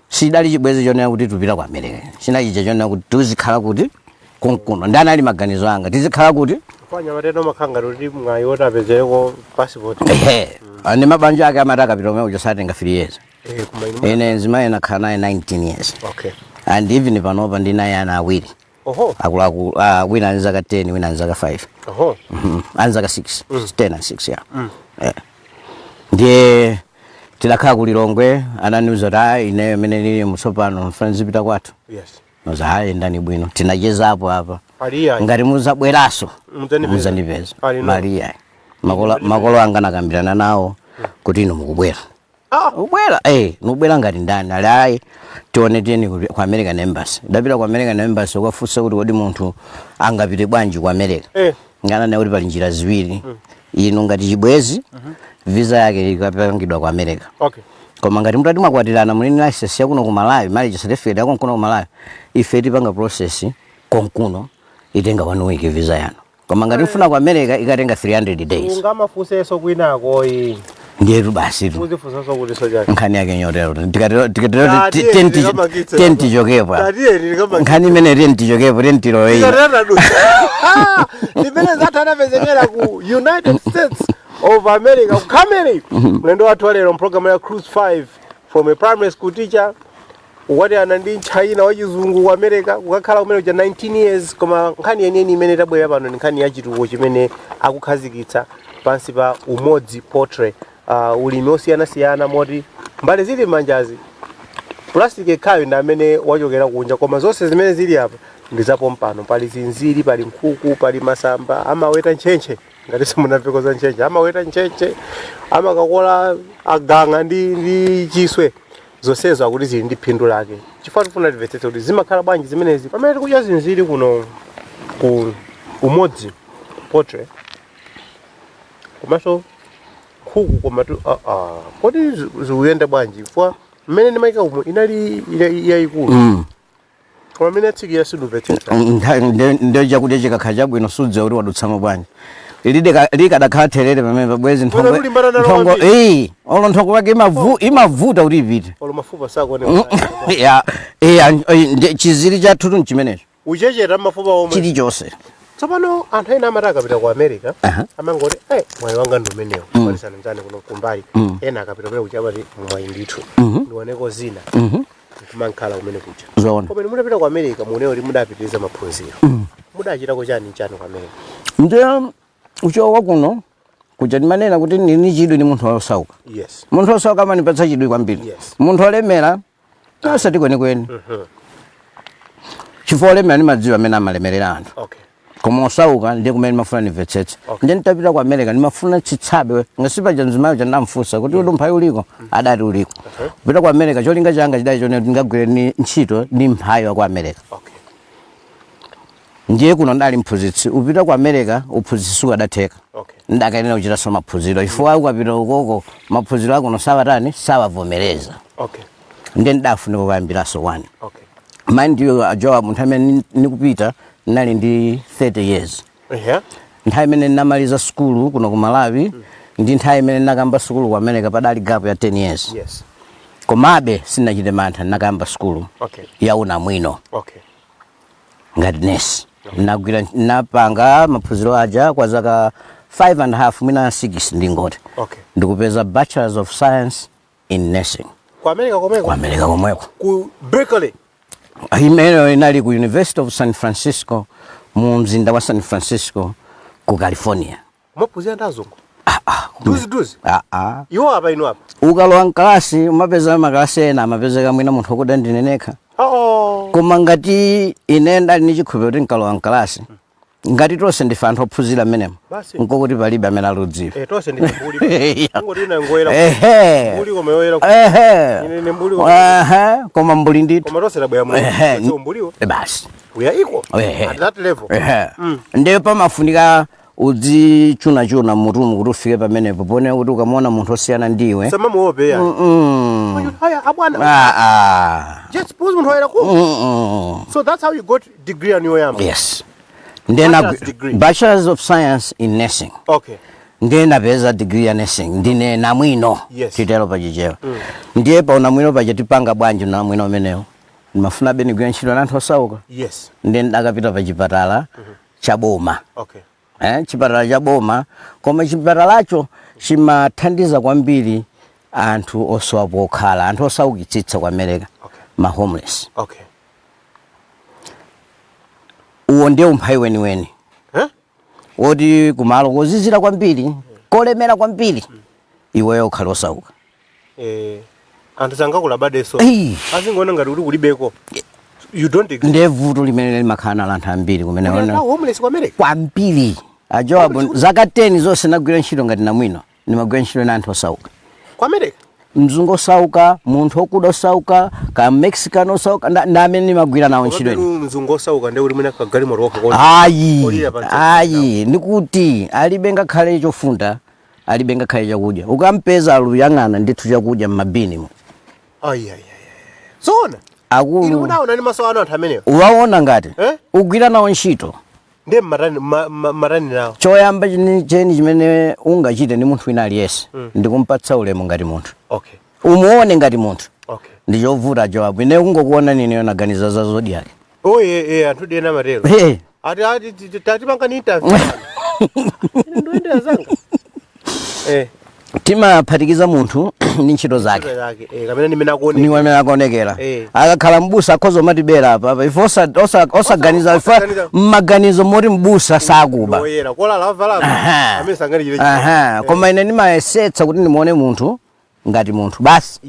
Sidali chibwezi chonena kuti tupita ku America, chinachicha chonena kuti tizikhala kuti konkuno. Ndi anali maganizo anga, tizikhala kuti Fanya matendo makhanga kuti mwayi woti apezereko passport. Ehe, ndi mabanja ake amati akapita umene uja satenga 3 years. Koma inu Ine nzimayi nakhala naye 19 years. And even panopa ndi naye ana awiri. Akuluakulu, wina ali zaka 10, wina ali zaka 5. Ali zaka 6, 10 and 6, yeah. Ndiye tidakhala ku Lilongwe, ananiuza kuti ayi, ineyo imene ndili mutsopano mfana zipita kwathu. Noza hayi, ndani bwino, tinachezapo apa. Paliya. Ngati muzabweraso Mudzandipeza. mudzandipeza. Ali no. Mariya, makolo anga nakambirana nawo kuti inu mukubwera. Ubwera, nubwera ngati ndani? Ali ayi, tione, tiyeni ku American Embassy. Ndapita ku American Embassy ukafunsa kuti kodi munthu angapite bwanji ku America? Ngana kuti pali njira ziwiri. Inu ngati chibwezi, visa yake ikapangidwa ku America. Koma ngati mutati mwakwatirana, muli ndi license yakuno ku Malawi, marriage certificate yakonkuno ku Malawi, ife tipanga process konkuno, itenga one week visa yanu. Koma ngati mfuna ku America, ikatenga 300 days. Ungamafunsenso kwinako iyi. Ndiyetu basi tu. Uzifunsanso kuti so chani. Nkhani yake nyotero, tikatero Tatiye ndikamakitse. tentichokepo. Tatiye ndikamakitse. Nkhani imene tentichokepo, tentiloweina. Limene zathu anapezekera ku United States of America, ku Cameri. Mlendo wathu walero mpulogalamu ya Cruise 5, from a primary school teacher, kukwatirana ndi mchina wachizungu ku America, kukakhala kumene kuja 19 years. Koma nkhani yeniyeni imene tabwera pano ndi nkhani ya chitukuko chimene akukhazikitsa pansi pa Umodzi Poultry, ulimi osiyanasiyana, moti mbale zili m'manjazi, plastic ekhayo ndi amene wachokera kunja, koma zonse zimene zili apa ndi zapompano. Pali zinziri, pali nkhuku, pali masamba, amaweta ntchentche. Ngati simunamveko za ntchentche, amaweta ntchentche, amakakola agang'a ndi chiswe. Zonsezo akuti zili ndi phindu lake, chifukwa tifuna timvetsetse kuti zimakhala bwanji zimenezi pamene tikudya zinziri kuno ku Umodzi Poultry, komanso nkhuku. Koma tu kodi zikuyenda bwanji? Chifukwa mmene ndimayika umu inali yayikulu, koma mmene yatsikira sindimvetsetsa. Ndio chakudya chikakhala chabwino sudziwa kuti wadutsamo bwanji. Likadakhala therere pamene pabwezi Mwina lulimbana nalo nthongo kwambiri. Olo nthongo wake imavuta kuti ipite. Olo mafupa sakuoneka. Ya, chiziri chathutu nchimenecho. Uchechera mafupa omwe. Chilichonse. Tsopano anthu ena amati akapita ku America, amangoti, "Eh, mwayi wanga ndi umenewo." Kupalisana mzane kuno kumbali, ena akapita kumene kuja amati, "Mwayi ndithu, ndioneko zina," kumankhala kumene kuja. Zoona. Koma inu mutapita ku America, muonewo kuti mudapitiriza maphunziro, mudachitako chani chani ku America? Ndiye uchowa kuno kuja ndimanena kuti nini chidwi ni munthu wosauka. Munthu wosauka amanipatsa chidwi kwambiri. Munthu olemera osati kwenikweni, chifukwa olemera ndimadziwa amene amalemerera anthu. Koma osauka ndiye kumene ndimafuna ndimvetsetse. Ndiye nditapita ku America ndimafuna chitsabe ngasipaja mzimayo chandamfunsa kuti uli umphawi uliko, adati uliko. Kupita ku America cholinga changa chidali chonena kuti ndingagwire ni ntchito ndi mphawi wa ku America. Ndiye kuno ndali mphunzitsi, upita ku America uphunzitsi sukadatheka. Ndakayenera kuchitanso maphunziro chifukwa ukapita ukoko maphunziro akuno sawatani, sawavomereza. Ndiye ndidafunika kuyambiranso one. Mind you, ajowa munthu amene nikupita ndinali ndi 30 years. Nthawi imene ndinamaliza sukulu kuno ku Malawi ndi nthawi imene ndinakamba sukulu ku America padali gap ya 10 years. Komabe sindinachite mantha, ndinakamba sukulu ya unamwino. Ngati nurse. Nagwira, napanga maphunziro aja kwa zaka 5 and a half, mwina 6 ndingoti. Ndikupeza Bachelors of Science in Nursing. Ku America komweko? Ku America komweko. Ku Berkeley? Imeneyo inali ku University of San Francisco, mu mzinda wa San Francisco ku California. Umaphunzira ndi azungu? Duzi duzi? Ah, ah. Iwo apa, inu apa? Ukalowa mkalasi umapeza makalasi ena amapezeka mwina munthu wokuda ndine nekha. Koma ngati ine ndali ndi chikhulupiriro kuti nkalowa mkalasi, ngati tonse ndife anthu ophunzira mmenemo, nkokuti palibe amene aludziwa. Tonse ndife mbuli. Kungoti ina ngoyera. Mbuli koma yoyera. Ine ndi mbuli koma. Koma mbuli ndithu. Koma tonse tabwera muno. Sio mbuliwo. Basi. We are equal. At that level. Ndiye pamafunika udzichunachuna mutumu kuti ufike pamenepo, pone kuti ukamona munthu osiyana ndiwe. Samamuope ya. Haya abwana. Just suppose munthu oyera ku. So that's how you got degree on your yamba. Yes. Ndiye Bachelor's degree. Bachelor's of Science in Nursing. Ndiye napeza degree ya nursing, ndine namwino. Titero pachichewa. Ndiye pa unamwino paja tipanga bwanji unamwino umenewo? Ndimafuna be ndigwire ntchito na anthu osauka. Ndiye ndakapita pa chipatala cha boma. Chipatala cha boma, koma chipatalacho chimathandiza kwambiri anthu osowa pokhala, anthu osaukitsitsa ku America. Ma homeless. Uwo ndiye umphawi weniweni. Woti kumalo kozizira kwambiri, kolemera kwambiri, iweyo ukhale osauka. Anthu sangakulabadeso. Ei. Azingoona ngati kuti kulibeko. You don't exist. Ndiye vuto limene limakhala nalo anthu ambiri kumene Kuli ona. anthu homeless ku America. Kwambiri. Ajowabu zaka 10 zonse nagwira ntchito ngati namwino, ndimagwira ntchito na anthu osauka. Ku America? Mzungu osauka, munthu okuda osauka, ka Mexican osauka, nda amene ndimagwira nawo ntchito ine. Koma mzungu osauka ndiye kuti mwina kagalimoto kokha kodi. Ayi, Olira pa msewu. ayi, ndikuti alibe ngakhale chofunda, alibe ngakhale chakudya. Ukampeza aluyang'ana ndithu chakudya m'mabini mo. Ayi, ayi, ayi. Zoona? Akulu. Inu munaona ndi maso anu anthu amenewo? Uwaona ngati? Ugwira nawo ntchito. Ndiye mmatani nawo? Choyamba cheni chimene ungachite ndi munthu wina aliyense, ndikumpatsa ulemu ngati munthu. Umuone ngati munthu. Ndi chovuta Joab. Ine kungokuona nini naganiza za zodiac. Oh, anthu dena matero. Ati, ati, tatipanga ni interview. Ine ndoyendera zanga. Timaphatikiza munthu ndi ntchito zake. Ntchito zake. Kamene ndimene akuonekera. Ni wamene akuonekera. Akakhala mbusa akhoza umatibera apa, apa. Ife osaganiza, ife Osaganiza. mmaganizo moti mbusa sakuba. Oyera, kola lava lava. Amene sanganichire chinthu. Koma ine ndimayesetsa kuti ndimuone munthu ngati munthu basi.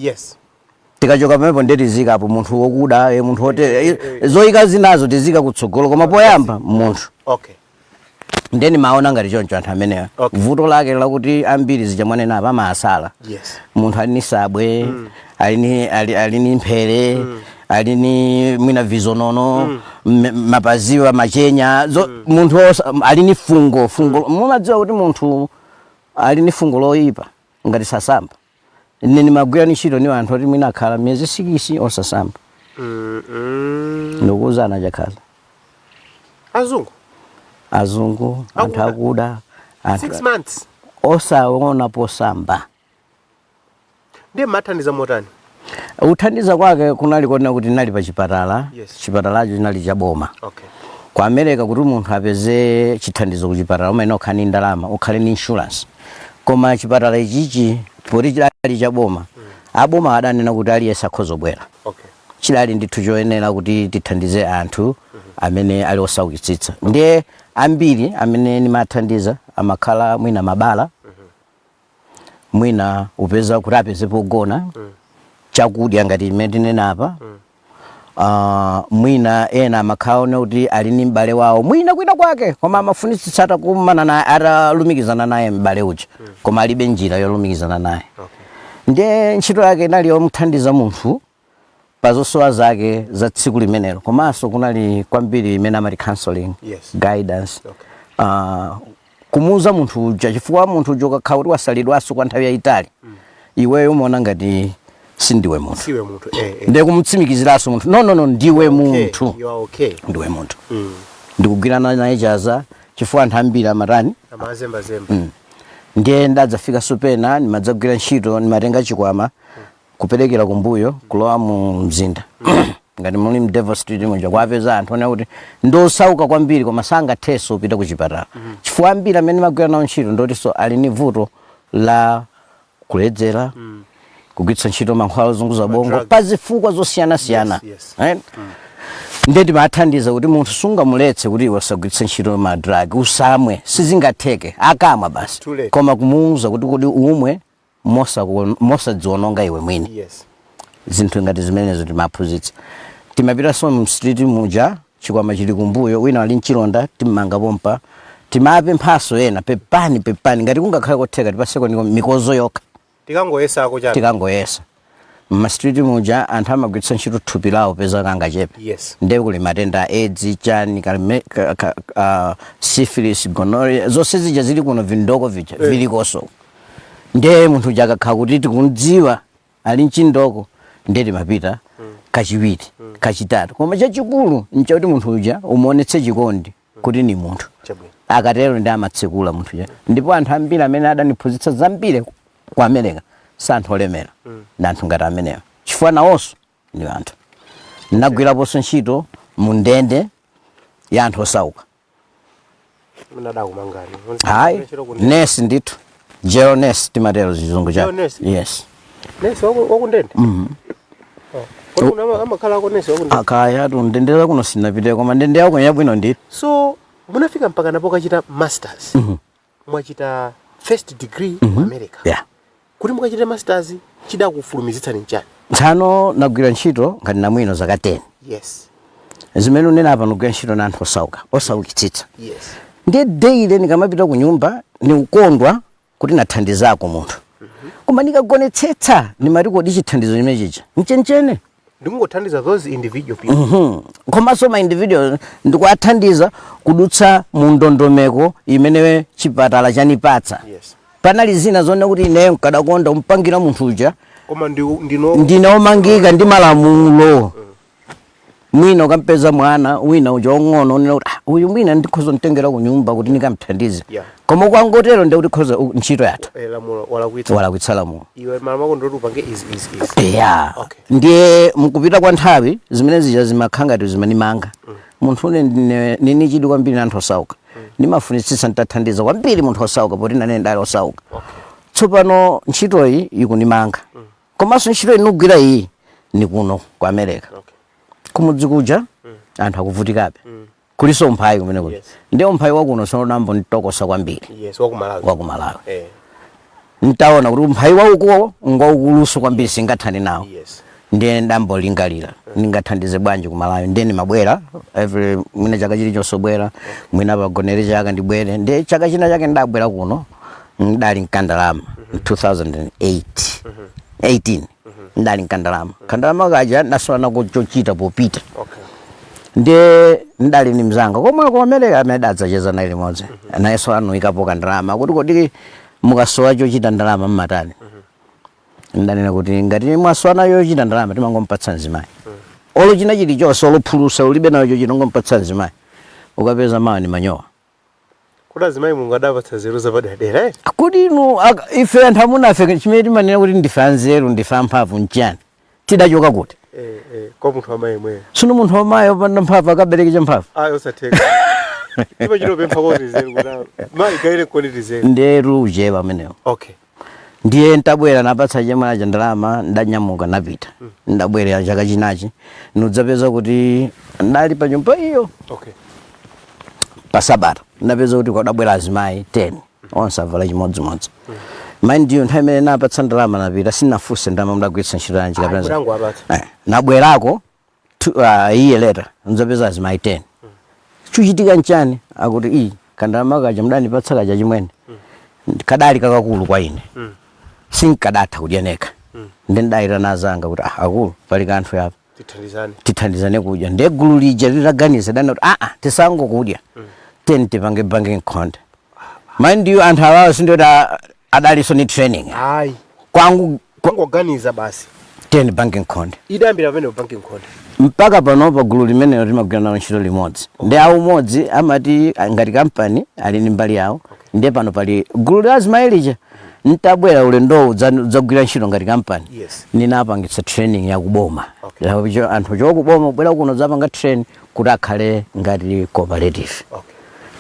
Tikachoka pamenepo ndiye tizika apo munthu wokuda, munthu wote, zoyika zinazo tizika kutsogolo, koma poyamba munthu. Ndiye ndimaona ngati choncho anthu amenewa. Vuto lake lakuti ambiri zichamwanena apa amasala. Munthu ali ni sabwe, ali ni mphere, ali ni mwina vizonono, mapaziwa machenya, munthu ali ni fungo, fungo. Mumadziwa kuti munthu ali ni fungo loyipa ngati sasamba. Ine ndimagwira ntchito ni anthu oti mwina akhala miyezi 6 osasamba. Ndikuwuzana chakhala. Azungu? Azungu, anthu Akuda. akuda, anthu 6 months. Osaona posamba. Ndiye mathandiza motani? Uthandiza kwake kunali kuona kuti nali pa chipatala. Chipatalacho chinali cha boma. Ku America kuti munthu apeze chithandizo ku chipatala umayenera ukhale ndi ndalama, ukhale ndi insurance. Koma chipatala ichichi poti chidali cha boma, aboma adanena kuti aliyense akhoza kubwera. Chidali ndithu choyenera kuti tithandize anthu amene ali osaukitsitsa. Ndiye ambiri amene ndimathandiza amakhala mwina mabala, mwina upeza kuti apeze pogona, chakudya ngati imene tinena apa, Mwina ena amakhala kuti ali ndi m'bale wawo mwina kwina kwake, koma amafunitsitsa atakumana naye, atalumikizana naye m'bale uja, koma alibe njira yolumikizana naye. Ndiye ntchito yake inali yomuthandiza munthu pa zosowa zake za tsiku limenelo, komanso kunali kwambiri imene amati counseling, guidance, kumuuza munthu uja, chifukwa munthu uja ukakhala kuti wasalidwanso kwa nthawi yayitali, iweyo umaona ngati sindiwe munthu. Siwe munthu, eh. Ndiye kumutsimikiziranso munthu, no, no, no, ndiwe munthu. You are okay. Ndiwe munthu. Ndikugwirana naye chaza, chifukwa anthu ambiri amatani? Amazembazemba. Ndiye ndadzafika pena ndimadzagwira ntchito, ndimatenga chikwama kuperekera kumbuyo, kulowa mu mzinda ngati muli mu Devil Street muja, kuwapeza anthu onena kuti ndosauka kwambiri koma sangathenso kupita ku chipatala, chifukwa ambiri amene magwira nawo ntchito ndotinso ali ni vuto la kuledzera, kugwiritsa ntchito mankhwala ozunguza bongo, drugs. Pa zifukwa zosiyanasiyana. Right? Ndiye timathandiza kuti munthu sungamuletse kuti iwe usagwiritse ntchito ma drug, usamwe, sizingatheke, akamwa basi. Too late. Koma kumuwuza kuti kodi umwe mosadziwononga iwe mwini. Zinthu ngati zimenezo timaphunzitsa. Timapitanso mu street muja, chikwama chili kumbuyo, wina ali mchilonda timmanga pompa. Timapemphaso ena, pepani, pepani, ngati kungakhale kotheka tipaseko ndiko mikozo yokha. Tikangoyesako chabe. Tikangoyesa. Mma street muja anthu amagwiritsa ntchito thupi lawo peza kangachepe. Ndiye kuli matenda a AIDS, chani, syphilis, gonorrhea, zonse zija zili kuno, vindoko vija vilikonso. Ndiye munthu uja akakhala kuti tikumdziwa ali mchindoko, ndiye timapita kachiwiri, kachitatu, koma chachikulu nchakuti munthu uja umuonetse chikondi kuti ni munthu. Akatero ndi amatsekula munthu uja. Ndipo anthu ambiri amene adaniphunzitsa zambiri ku America si anthu olemera, ndi anthu ngati amenewa, chifukwa nawonso ndi anthu. Ndinagwiraponso ntchito mu ndende ya anthu osauka. Munadakumangani? Hayi, nurse ndithu, jail nurse timatero chizungu Jail chake. nurse? Yes. Nesi wakundende? Oh. Kodi kuno amakhala ako nesi wakundende? Akaya tu ndende kuno sinapite, koma ndende yako yabwino ndithu. So munafika mpaka napo kachita masters. Mwachita first degree ku America. Yeah. Kuti mukachite masters, chidakufulumizitsani nchani? Tsano nagwira ntchito ngati namwino zaka 10. Zimene unena apa, nagwira ntchito na anthu osauka, osaukitsitsa. Ndiye daily ndikamapita ku nyumba nikukondwa kuti nathandizako munthu, koma ndikagonetsetsa ndimati, kodi chithandizo chimene chija nchenchene? Ndikungothandiza those individual people. Komanso ma individual ndikuwathandiza kudutsa mu ndondomeko imene chipatala chanipatsa. Panali zina zonena kuti ineyo nkadakonda umpangira munthu uja, Koma ndino ndine omangika ndi malamulo. Mwina ukampeza mwana wina uja ong'ono, unena kuti, "Ah, uyu mwina ndikhoza mtengera ku nyumba kuti ndikamthandize." Koma ukangotero ndi kuti khoza ntchito yatha. Eh, lamulo walakwitsa. Walakwitsa lamulo. Iwe malamulo ako ndoti upange izi, izi, izi. Ya. Ndiye mukupita kwa nthawi zimene zija zimakhala ngati zimanimanga. Munthu une nini chidwi kwambiri na anthu osauka. Ndimafunitsitsa nditathandiza kwambiri munthu osauka, poti nane ndali osauka. Tsopano ntchitoyi ikunimanga, komanso ntchito inugwira iyi ni kuno ku America. Kumudzi kuja anthu akuvutikabe, kuliso umphawi kumene kuja. Ndiye umphawi wakuno sonambo nditokosa kwambiri. Yes, wakumalawi. Wakumalawi. Ntaona kuti umphawi waukuwo ngwaukuluso kwambiri, singathani nawo. Ndiye ndambolingalira ndingathandize bwanji kumalawi. Ndiye ndimabwera every mwina chaka chilichonse, bwera mwina pagonere chaka ndibwere. Ndiye chaka china chake ndabwera kuno, ndali mkandalama 2008 18, ndali mkandalama, kandalama kaja ndasowa nako chochita popita. Ndiye ndali ni mzanga komwe ku America amene dadzacheza naye limodzi, nayenso anuyikapo kandalama, kuti kodi mukasowa chochita ndalama mmatani? Ndanena kuti ngati mwasowa nayo chochita ndalama, timangompatsa mzimayi. Olo china chilichonse, olophulusa ulibe nayo chochita, ungompatsa mzimayi, ukapeza mawa ni manyowa. Kuti azimayi Mulungu adapatsa nzeru zapadera, eh? Kuti inu ife anthu amuna afe, chimene timanena kuti ndife anzeru, ndife amphamvu nchani? Tidachoka kuti? Eh, kwa munthu amayi mweyo. Sino munthu wamayi opanda mphamvu akabereke champhamvu? Ayi, osatheka. Timachitopempha kwa nzeru kuti mayi gaire koni nzeru. Nderu uchewa amenewo. Ndiye ntabwera, napatsa chemwali cha ndalama, ndanyamuka napita. Ndabwerera chaka chinachi, nudzapeza kuti ndali pa nyumba iyo. Pa Sabata ndapeza kuti kwadabwera azimayi 10, onse avala chimodzimodzi. Mind you, nthawi imene napatsa ndalama napita, sinafunse ndalama mudagwiritsa ntchito yanji kapena Mudango apatsa. Nabwerako. A year later nzapeza azimayi 10. Chuchitika nchani? Akuti iyi kandalama kaja mdanipatsa kaja chimwene kadali kakakulu kwa ine, sinkadatha kudya nekha. Ndi ndayitana azanga kuti, "Ah, akulu, pali kanthu apa." Tithandizane. Tithandizane kudya. Ndiye gulu lija litaganiza dana kuti aa, tisangokudya, teni tipange banking nkhonde. Mind you, anthu awawo sindoti adalinso ni training. Ayi. Kwangu Kungoganiza basi. Teni banking nkhonde. Idayambira pamene banking nkhonde. Mpaka panopa gulu limenelo timagwira nalo ntchito limodzi ndi aumodzi. Amati ngati kampani ali ndi mbali yawo. Ndiye pano pali gulu la azimayi lija, ntabwera ulendowu udzagwira ntchito ngati kampani, ninapangitsa training yakuboma. Anthu chokuboma bwera kuno dzapanga train kuti akhale ngati cooperative.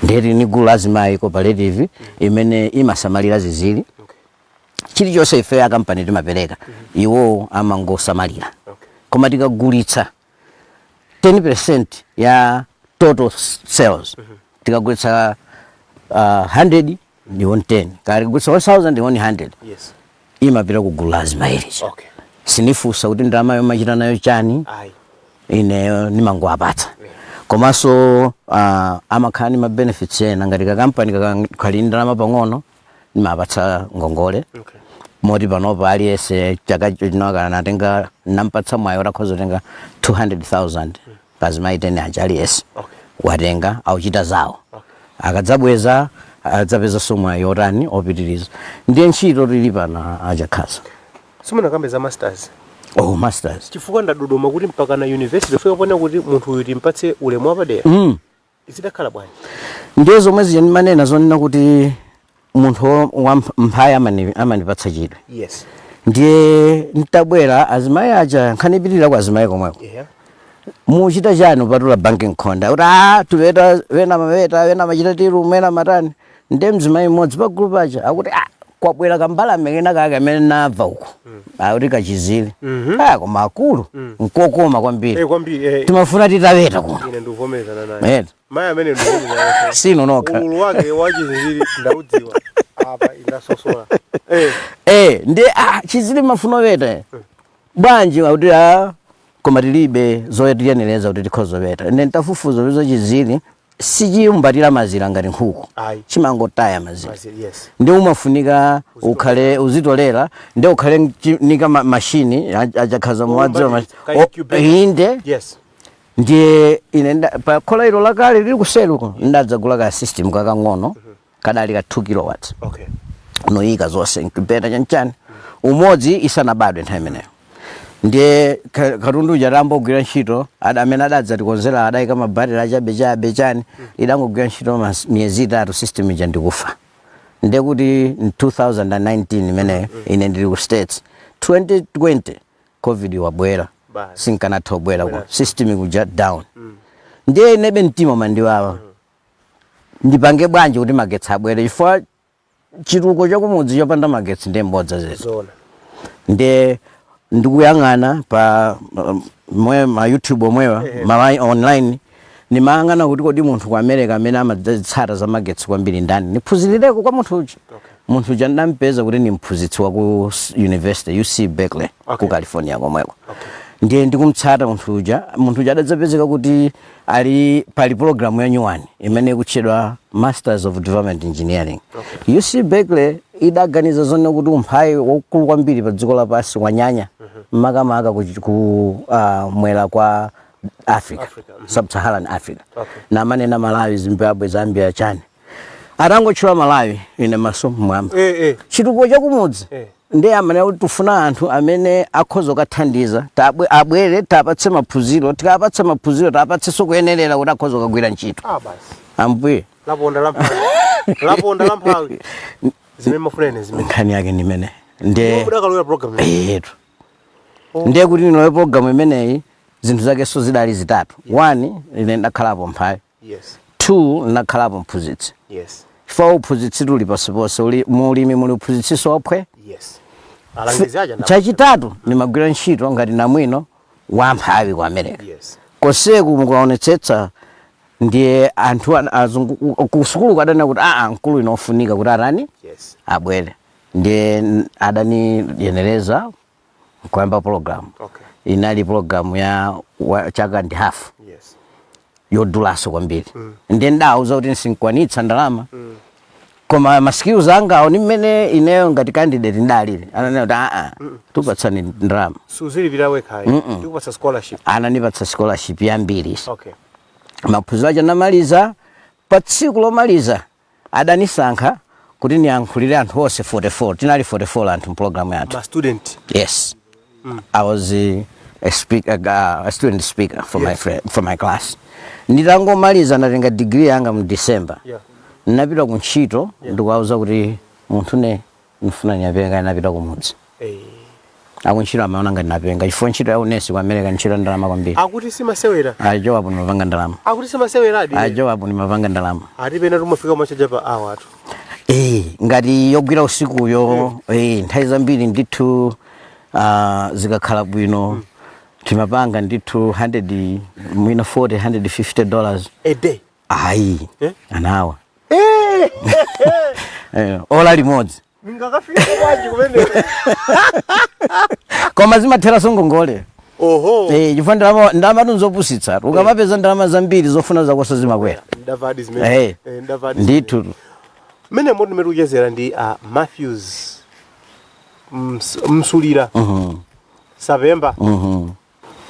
Ndeti ni gulu la azimayi cooperative imene imasamalira zizili. Chilichonse ife ya kampani timapereka, iwo amangosamalira. Koma tikagulitsa 10% ya total sales, tikagulitsa 100 ndi 110, kaya tikagulitsa 1000 ndi 100, imapita ku gulu la azimayi lija. Sinifunsa kuti ndalama yomachita nayo chani. Ayi. Ineyo nimangowapatsa. Komanso amakhala ndi ma benefits ena. Ngati kakampani kali ndalama pang'ono, nimapatsa ngongole. Moti panopa aliyense chaka chino kana natenga, nampatsa mwayi utakhoza kutenga 200,000 pazimayi 10 aja. Aliyense watenga, auchita zawo. Akadzabweza adzapeza mwayi yotani opitiriza. Ndiye ntchito tili pano achakhaza. Simunakambe za masters. Oh, masters. Chifukwa ndadodoma kuti mpaka na university fika pona kuti munthu uyu timpatse ulemu wapadera. Zidakhala bwanji? Ndiye zomwe zija ndimanena zonena kuti munthu wa mphaya amandipatsa chidwi. Ndiye ntabwera, azimayi aja, nkhanipitirira kwa azimayi komweko, "Muchita chani upatula banking nkhonda?" Kuti, "Ah, tupeta wena maweta, wena machita tiru, wena matani." Ndiye mzimayi mmodzi pa group aja akuti, "Ah, kwabwera kambalame kena kake amene nabva uku, akuti kachizile. Ah, koma akulu nkokoma kwambiri." Eh, kwambiri. "Timafuna titaweta kuno." Ine ndikuvomerezana naye. Mayi amene ndikuvomerezana naye. Sino nokha. Ululu wake wachizili ndaudziwa apa, indasosola. Ndiye, "Ah, chizili mafuno weta bwanji?" Akuti, "Ah, koma tilibe zotiyenereza kuti tikhoza weta." Ine ntafufuza pizo, chizili sichiyumbatira mazira ngati nkhuku. Ayi. Chimangotaya mazira. Mazira, yes. Ndi umafunika ukhale uzitolera, ndi ukhale nika mashini achakhaza muwadziwa. Ka incubator. Inde. Ndiye ine pa khola ilo lakale lili kuseruko ndadzagula ka system kakang'ono kadali ka 2 kilowatts. Noyika zonse, incubator, chanchani, umodzi isanabadwe nthawi imeneyo. Ndiye katundu uja atambogwira ntchito, amene adadzatikonzera adayika mabattery achabechabe chani, idangogwira ntchito miyezi 3, system ija ndikufa. Ndiye kuti in 2019 imeneyo ine ndili ku States, 2020 COVID wabwera. Basi. Sinkanatha kubwera ku system ikuja down. Ndiye inebe mtima mandiwawa, ndipange bwanji kuti magetsi abwere? Chifukwa chituko chakumudzi chopanda magetsi ndiye mbodza zetu. Ndiye ndikuyang'ana pa mwe ma YouTube omwewa, ma online, nimayang'ana kuti kodi munthu ku America amene amadzitsata za magetsi kwambiri ndani, niphunzirireko kwa munthu uja. Munthu uja ndampeza kuti ni mphunzitsi wa ku university UC Berkeley, ku California komweko. Ndiye ndikumtsata munthu uja. Munthu uja adadzapezeka kuti ali pali program ya nyuwani imene ikutchedwa Masters of Development Engineering. UC Berkeley idaganiza zonena kuti umphawi waukulu kwambiri pa dziko lapansi wanyanya, makamaka ku mwera kwa Africa, Africa, Sub-Saharan Africa. Namanena Malawi, Zimbabwe, Zambia, chani. Atangotchula Malawi, ine maso mmwamba. Chitukuko chakumudzi. Ndiye amene kuti tifuna anthu amene akhoza kukathandiza, abwere tapatse maphunziro, tikapatse maphunziro tapatsenso kuyenerera kuti akhoza kukagwira ntchito. Ah, basi. Ambuye. Laponda lamphawi, laponda lamphawi, zimene mafuna ine zimene. Nkhani yake ndimene ndiye Mudakalowera program imeneyi? Etu. Ndiye kuti inoyo program imeneyi zinthu zakenso zidali zitatu. One, ine ndakhalapo mphawi. Two, ndakhalapo mphunzitsi. Chifukwa uphunzitsi tuli pasiponse, uli mulimi, muli uphunzitsiso waphwe. Alangizi aja Chachitatu, ndimagwira ntchito ngati namwino wamphawi ku America. Konseku mukaonetsetsa, ndiye anthu azungu ku sukulu kadanena kuti aa, mkulu inofunika kuti atani, abwere. Ndiye adaniyenereza kuyamba program. Inali program ya chaka ndi hafu yodulaso kwambiri. Ndiye ndawuza kuti sinkwanitsa ndalama, koma ma skills anga awo ni mmene ineyo ngati candidate ndalili, ananena kuti, "Aa, tupatsani ndalama." Suzilipira wekhayi, tikupatsa scholarship. Ananipatsa scholarship yambiri. Maphunziro acho namaliza. Pa tsiku lomaliza adanisankha kuti niyankhulire anthu onse 44. Tinali 44 anthu mpulogalamu yathu. Ma student? Yes. I was a student speaker for my friend, for my class. Nditangomaliza, ndatenga degree yanga mu December, napita ku ntchito ndikuwauza kuti munthu ne ndifuna niyapenga, napita kumudzi. Akuntchito amaona ngati napenga, chifukwa ntchito ya unesi ku America ntchito ya ndalama kwambiri. Akuti simasewera. Ajo apo ndimapanga ndalama. Akuti simaseweradi. Ajo apo ndimapanga ndalama. Ati pena tumafika machaja pa awa atu. Ngati yogwira usikuyo, nthawi zambiri ndithu, zikakhala bwino timapanga ndithu 100, mwina 40, $150. A day? Ayi. Eh? An hour. Ola limodzi. Ningakafika bwanji kumene? Koma zimathera ngongole. Chifukwa ndalama tunzopusitsa. Ukamapeza ndalama zambiri, zofuna zakoso zimakwera. Ndavadi zimene. Ndavadi. Ndithu. Mmene moti mmene tikuchezera ndi Matthews Msulira Sapemba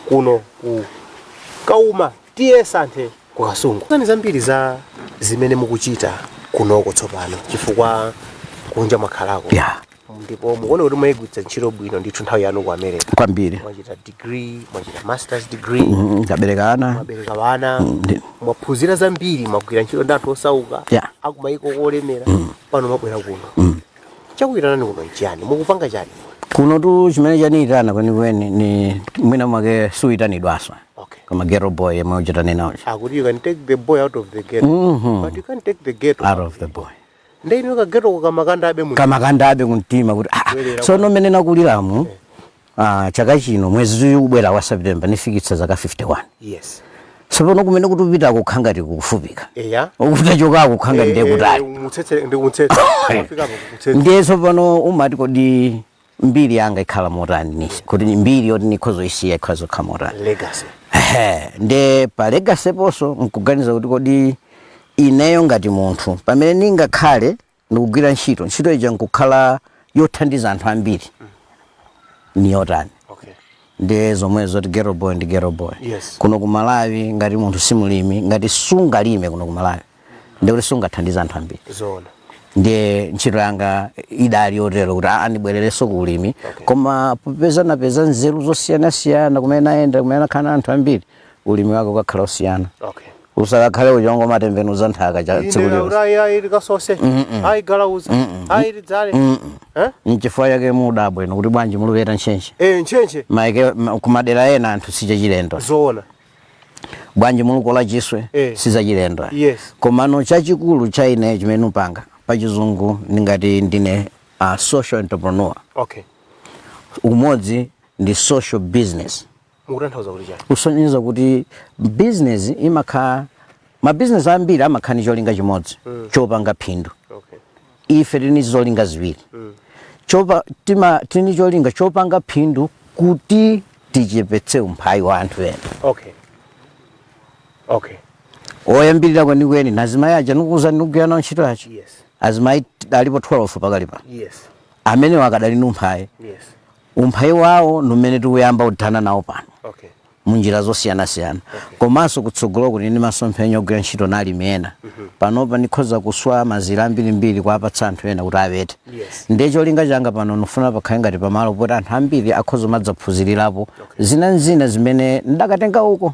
kuno ku Kauma, T/A Santhe, ku Kasungu. Nkhani zambiri za zimene mukuchita kunoko tsopano, chifukwa kunja mwakhalako ndipo mukuona kuti mwayigwiritsa ntchito bwino ndithu nthawi yanu ku America. Kwambiri. Mwachita degree, mwachita masters degree. Ndabereka ana. Mwabereka vana. Mwaphunzira zambiri, mwagwira ntchito ndi anthu osauka akumayiko kolemera. Pano mwabwera kuno, chakuyitanani kuno nchiyani? Mukupanga chani? Kuno tu chimene chaniyitana kwenikweni ni mwina mwake suyitanidwaso koma ghetto boy yemwe uchitane nawo. Akuti you can take the boy out of the ghetto, but you can't take the ghetto out of the boy. Ndeni ka ghetto kamakanda abe mu Kamakanda abe kumtima kuti Bwerera. Tsono mmene nakuliramu, chaka chino mwezi ubwera wa September nifikitsa zaka 51. Tsopano kumene kuti upita kukhangati kukufupika, ukutachokako kukhangati ndiye kutali. Mutsetse ndi mutsetse, afikapo kutsetse. Ndiye tsopano umati, kodi mbiri yanga ikhala motani? Nisi kuti ni mbiri yoti nikhozoisiya ikhala zokhala motani? Legacy. Ehe, nde pa legacy ponso nkuganiza kuti kodi ineyo ngati munthu pamene ningakhale ndikugwira ntchito, ntchito ija nkukhala yothandiza anthu ambiri, ni yotani? Ndiye zomwezo zoti ghetto boy ndi ghetto boy. Kuno ku Malawi, ngati munthu simulimi, ngati sungalime kuno ku Malawi, ndikuti sungathandiza anthu ambiri. Ndiye ntchito yanga idali yotero kuti aa, ndibwererenso ku ulimi. Koma popeza napeza nzeru zosiyanasiyana kumene nayenda, kumene nakhala na anthu ambiri, ulimi wake ukakhala osiyana. Usakakhale uchongo matembenuza nthaka cha tsiku lilonse. Ayi, ayi, likasose, ayi, galauza, ayi, lidzale, eh. Nchifukwa chake mudabwino kuti bwanji mulupeta ntchentche. Ntchentche. Maike kumadera ena anthu sichachilendo. Bwanji mulukola chiswe? Sizachilendo. Komano chachikulu cha ine chimene upanga pachizungu ndingati ndine social entrepreneur. Umodzi ndi social business. Mukutanthauza kuti chani? Kusonyeza kuti business imakhala, mabizinesi ambiri amakhala ndi cholinga chimodzi chopanga phindu. Ife tili zolinga ziwiri. Tini cholinga chopanga phindu kuti tichepetse umphawi wa anthu ena. Oyambirira kwenikweni nazimayi aja nikuuza ndikugwira nawo ntchito aja. Azimayi alipo 12 pakali pano amene akadali ndi umphawi. Umphawi wawo numene tikuyamba kuthana nawo pano munjira zosiyanasiyana. Komanso kutsogolo kuti ndi masomphenya ogwira ntchito na alimi ena. Panopa ndikhoza kuswa mazira ambirimbiri kuapatsa anthu ena kuti apete. Ndiye cholinga changa pano ndifuna pakhale ngati pamalo poti anthu ambiri akhoza madzaphunzirirapo zina zina zimene ndakatenga uko.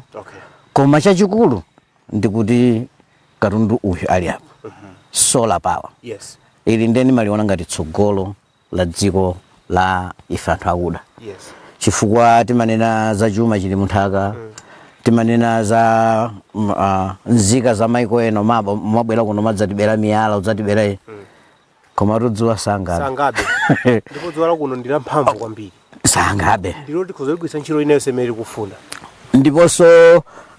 Koma chachikulu ndikuti katundu uyu ali apa, solar power, ili ndiye ndimaliona ngati tsogolo la dziko la ife anthu akuda, chifukwa timanena za chuma chili munthaka, timanena za nzika za maiko ena mabwera kuno madzatibera miyala, udzatibera iyi, koma tudzuwa sangabe. Sangabe, ndipo dzuwa lakuno ndi lamphamvu kwambiri. Sangabe. Ndilo tikhoza kugwiritsa ntchito inayonse imene tikufuna. Ndiponso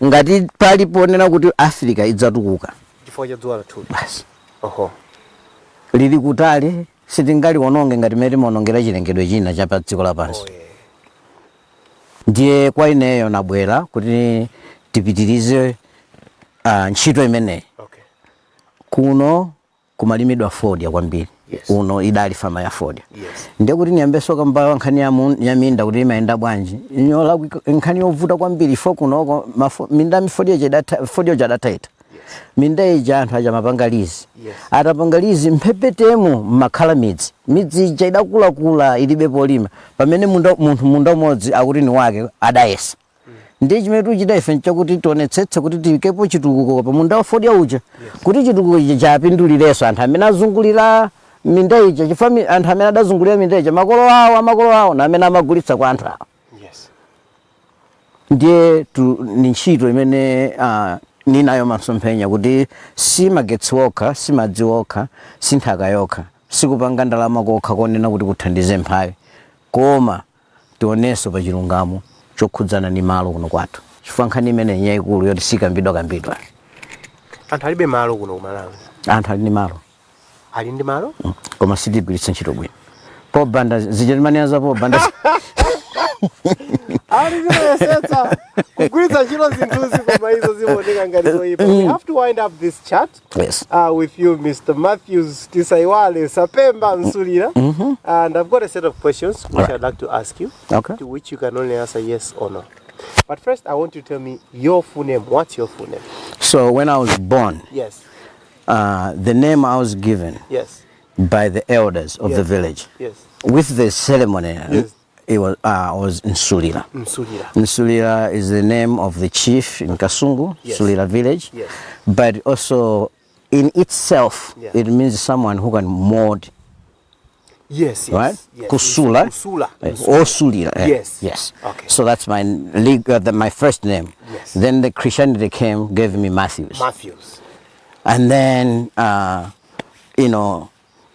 ngati pali ponena kuti Africa idzatukuka chifukwa cha dzuwa lathuli. Basi. Oho Lili kutali, sitingaliwononge ngati mmene timaonongera chilengedwe china cha pa dziko lapansi. Ndiye kwa ineyo nabwera kuti tipitirize ntchito imeneyi. Kuno kumalimidwa fodya kwambiri. Uno idali fama ya fodya. Ndiye kuti niyambeso kamba nkhani ya minda kuti imayenda bwanji, nyola nkhani yovuta kwambiri ifo kunoko minda mifodya ija fodya ija adataita. Minda ija anthu aja mapanga lease. Atapanga lease, mphepetemo mmakhala midzi. Midzi ija idakulakula, ilibe polima, pamene munthu munda umodzi akuti ni wake adayesa. Ndiye chimene tikuchita ife nchakuti tionetsetse kuti tiyikepo chitukuko pa munda wa fodya uja, kuti chitukuko ichi chapindulirenso anthu amene azungulira minda ija, chifukwa anthu amene adazungulira minda ija, makolo awo, amakolo awo na amene amagulitsa kwa anthu awo. Ndiye ni ntchito imene ninayo masomphenya kuti si magetsi okha, si madzi okha, si nthaka yokha, sikupanga ndalama kokha konena kuti kuthandize mphawi, koma tionenso pa chilungamo chokhudzana ndi malo kuno kwathu, chifukwa nkhani imene yayikulu yoti sikambidwa kambidwa. Anthu alibe malo kuno ku Malawi. Anthu ali ndi malo. Ali ndi malo? Koma sitigwiritsa ntchito bwino pobanda zichatimanena za pobanda. Ali timayesetsa kugwiritsa ntchito zinthuzi, koma izo zimaoneka ngati zoyipa. We have to wind up this chat with you, Mr. Matthews Tisaiwale Sapemba Msulira, and I've got a set of questions which I'd like to ask you, to which you can only answer yes or no. But first, I want you to tell me your full name. What's your full name? So when I was born, the name I was given by the elders of the village with the ceremony, it was Nsulira. Nsulira. Nsulira is the name of the chief in Kasungu, Sulira village. But also in itself, it means someone who can mold. Right? Yes. Kusula. Kusula. Osulira. Yes. So that's my my first name. Then the Christianity came, gave me Matthews. Matthews. And then,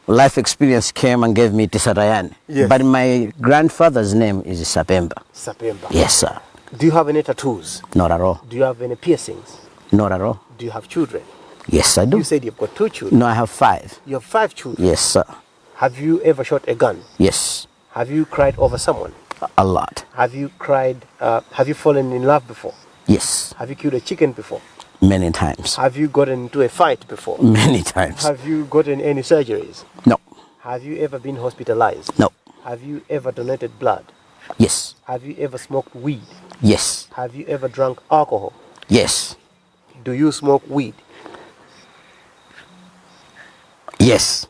life experience came and gave me Tisatayane. But my grandfather's name is Sapemba. Sapemba. Yes, sir. Do you have any tattoos? Not at all. Do you have any piercings? Not at all. Do you have children? Yes, I do. You said you've got 2 children. No, I have 5. You have 5 children? Yes, sir. Have you ever shot a gun? Yes. Have you cried over someone? A lot. Have you cried? Have you fallen in love before? Yes. Have you killed a chicken before? Many times. Have you gotten into a fight before? Many times. Have you gotten any surgeries? No. Have you ever been hospitalized? No. Have you ever donated blood? Yes. Have you ever smoked weed? Yes. Have you ever drunk alcohol? Yes. Do you smoke weed? Yes.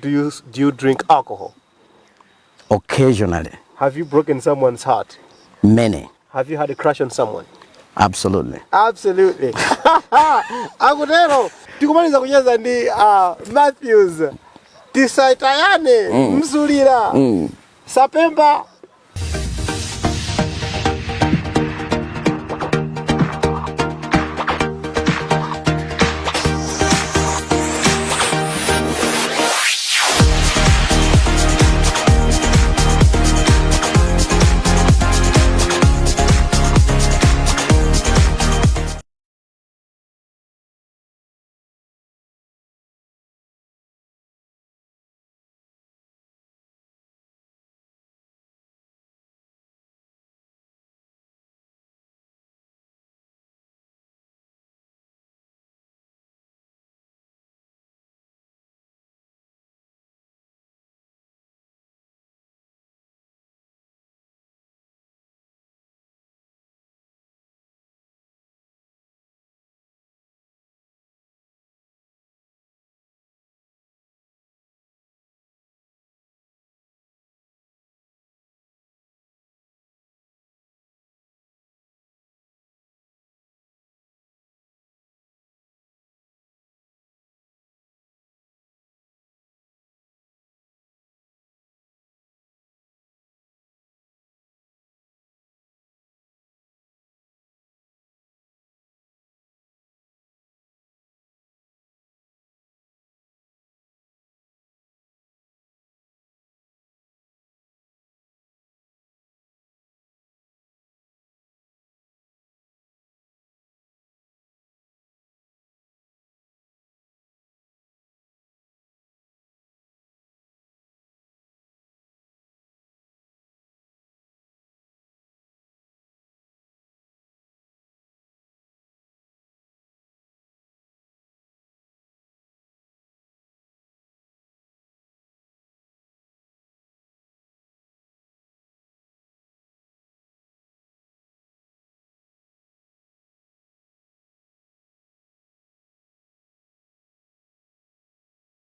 Do you drink alcohol? Occasionally. Have you broken someone's heart? Many. Have you had a crush on someone? Absolutely. Absolutely. Akutero tikumaliza kucheza ndi Matthews Tisatayane Msulira Sapemba.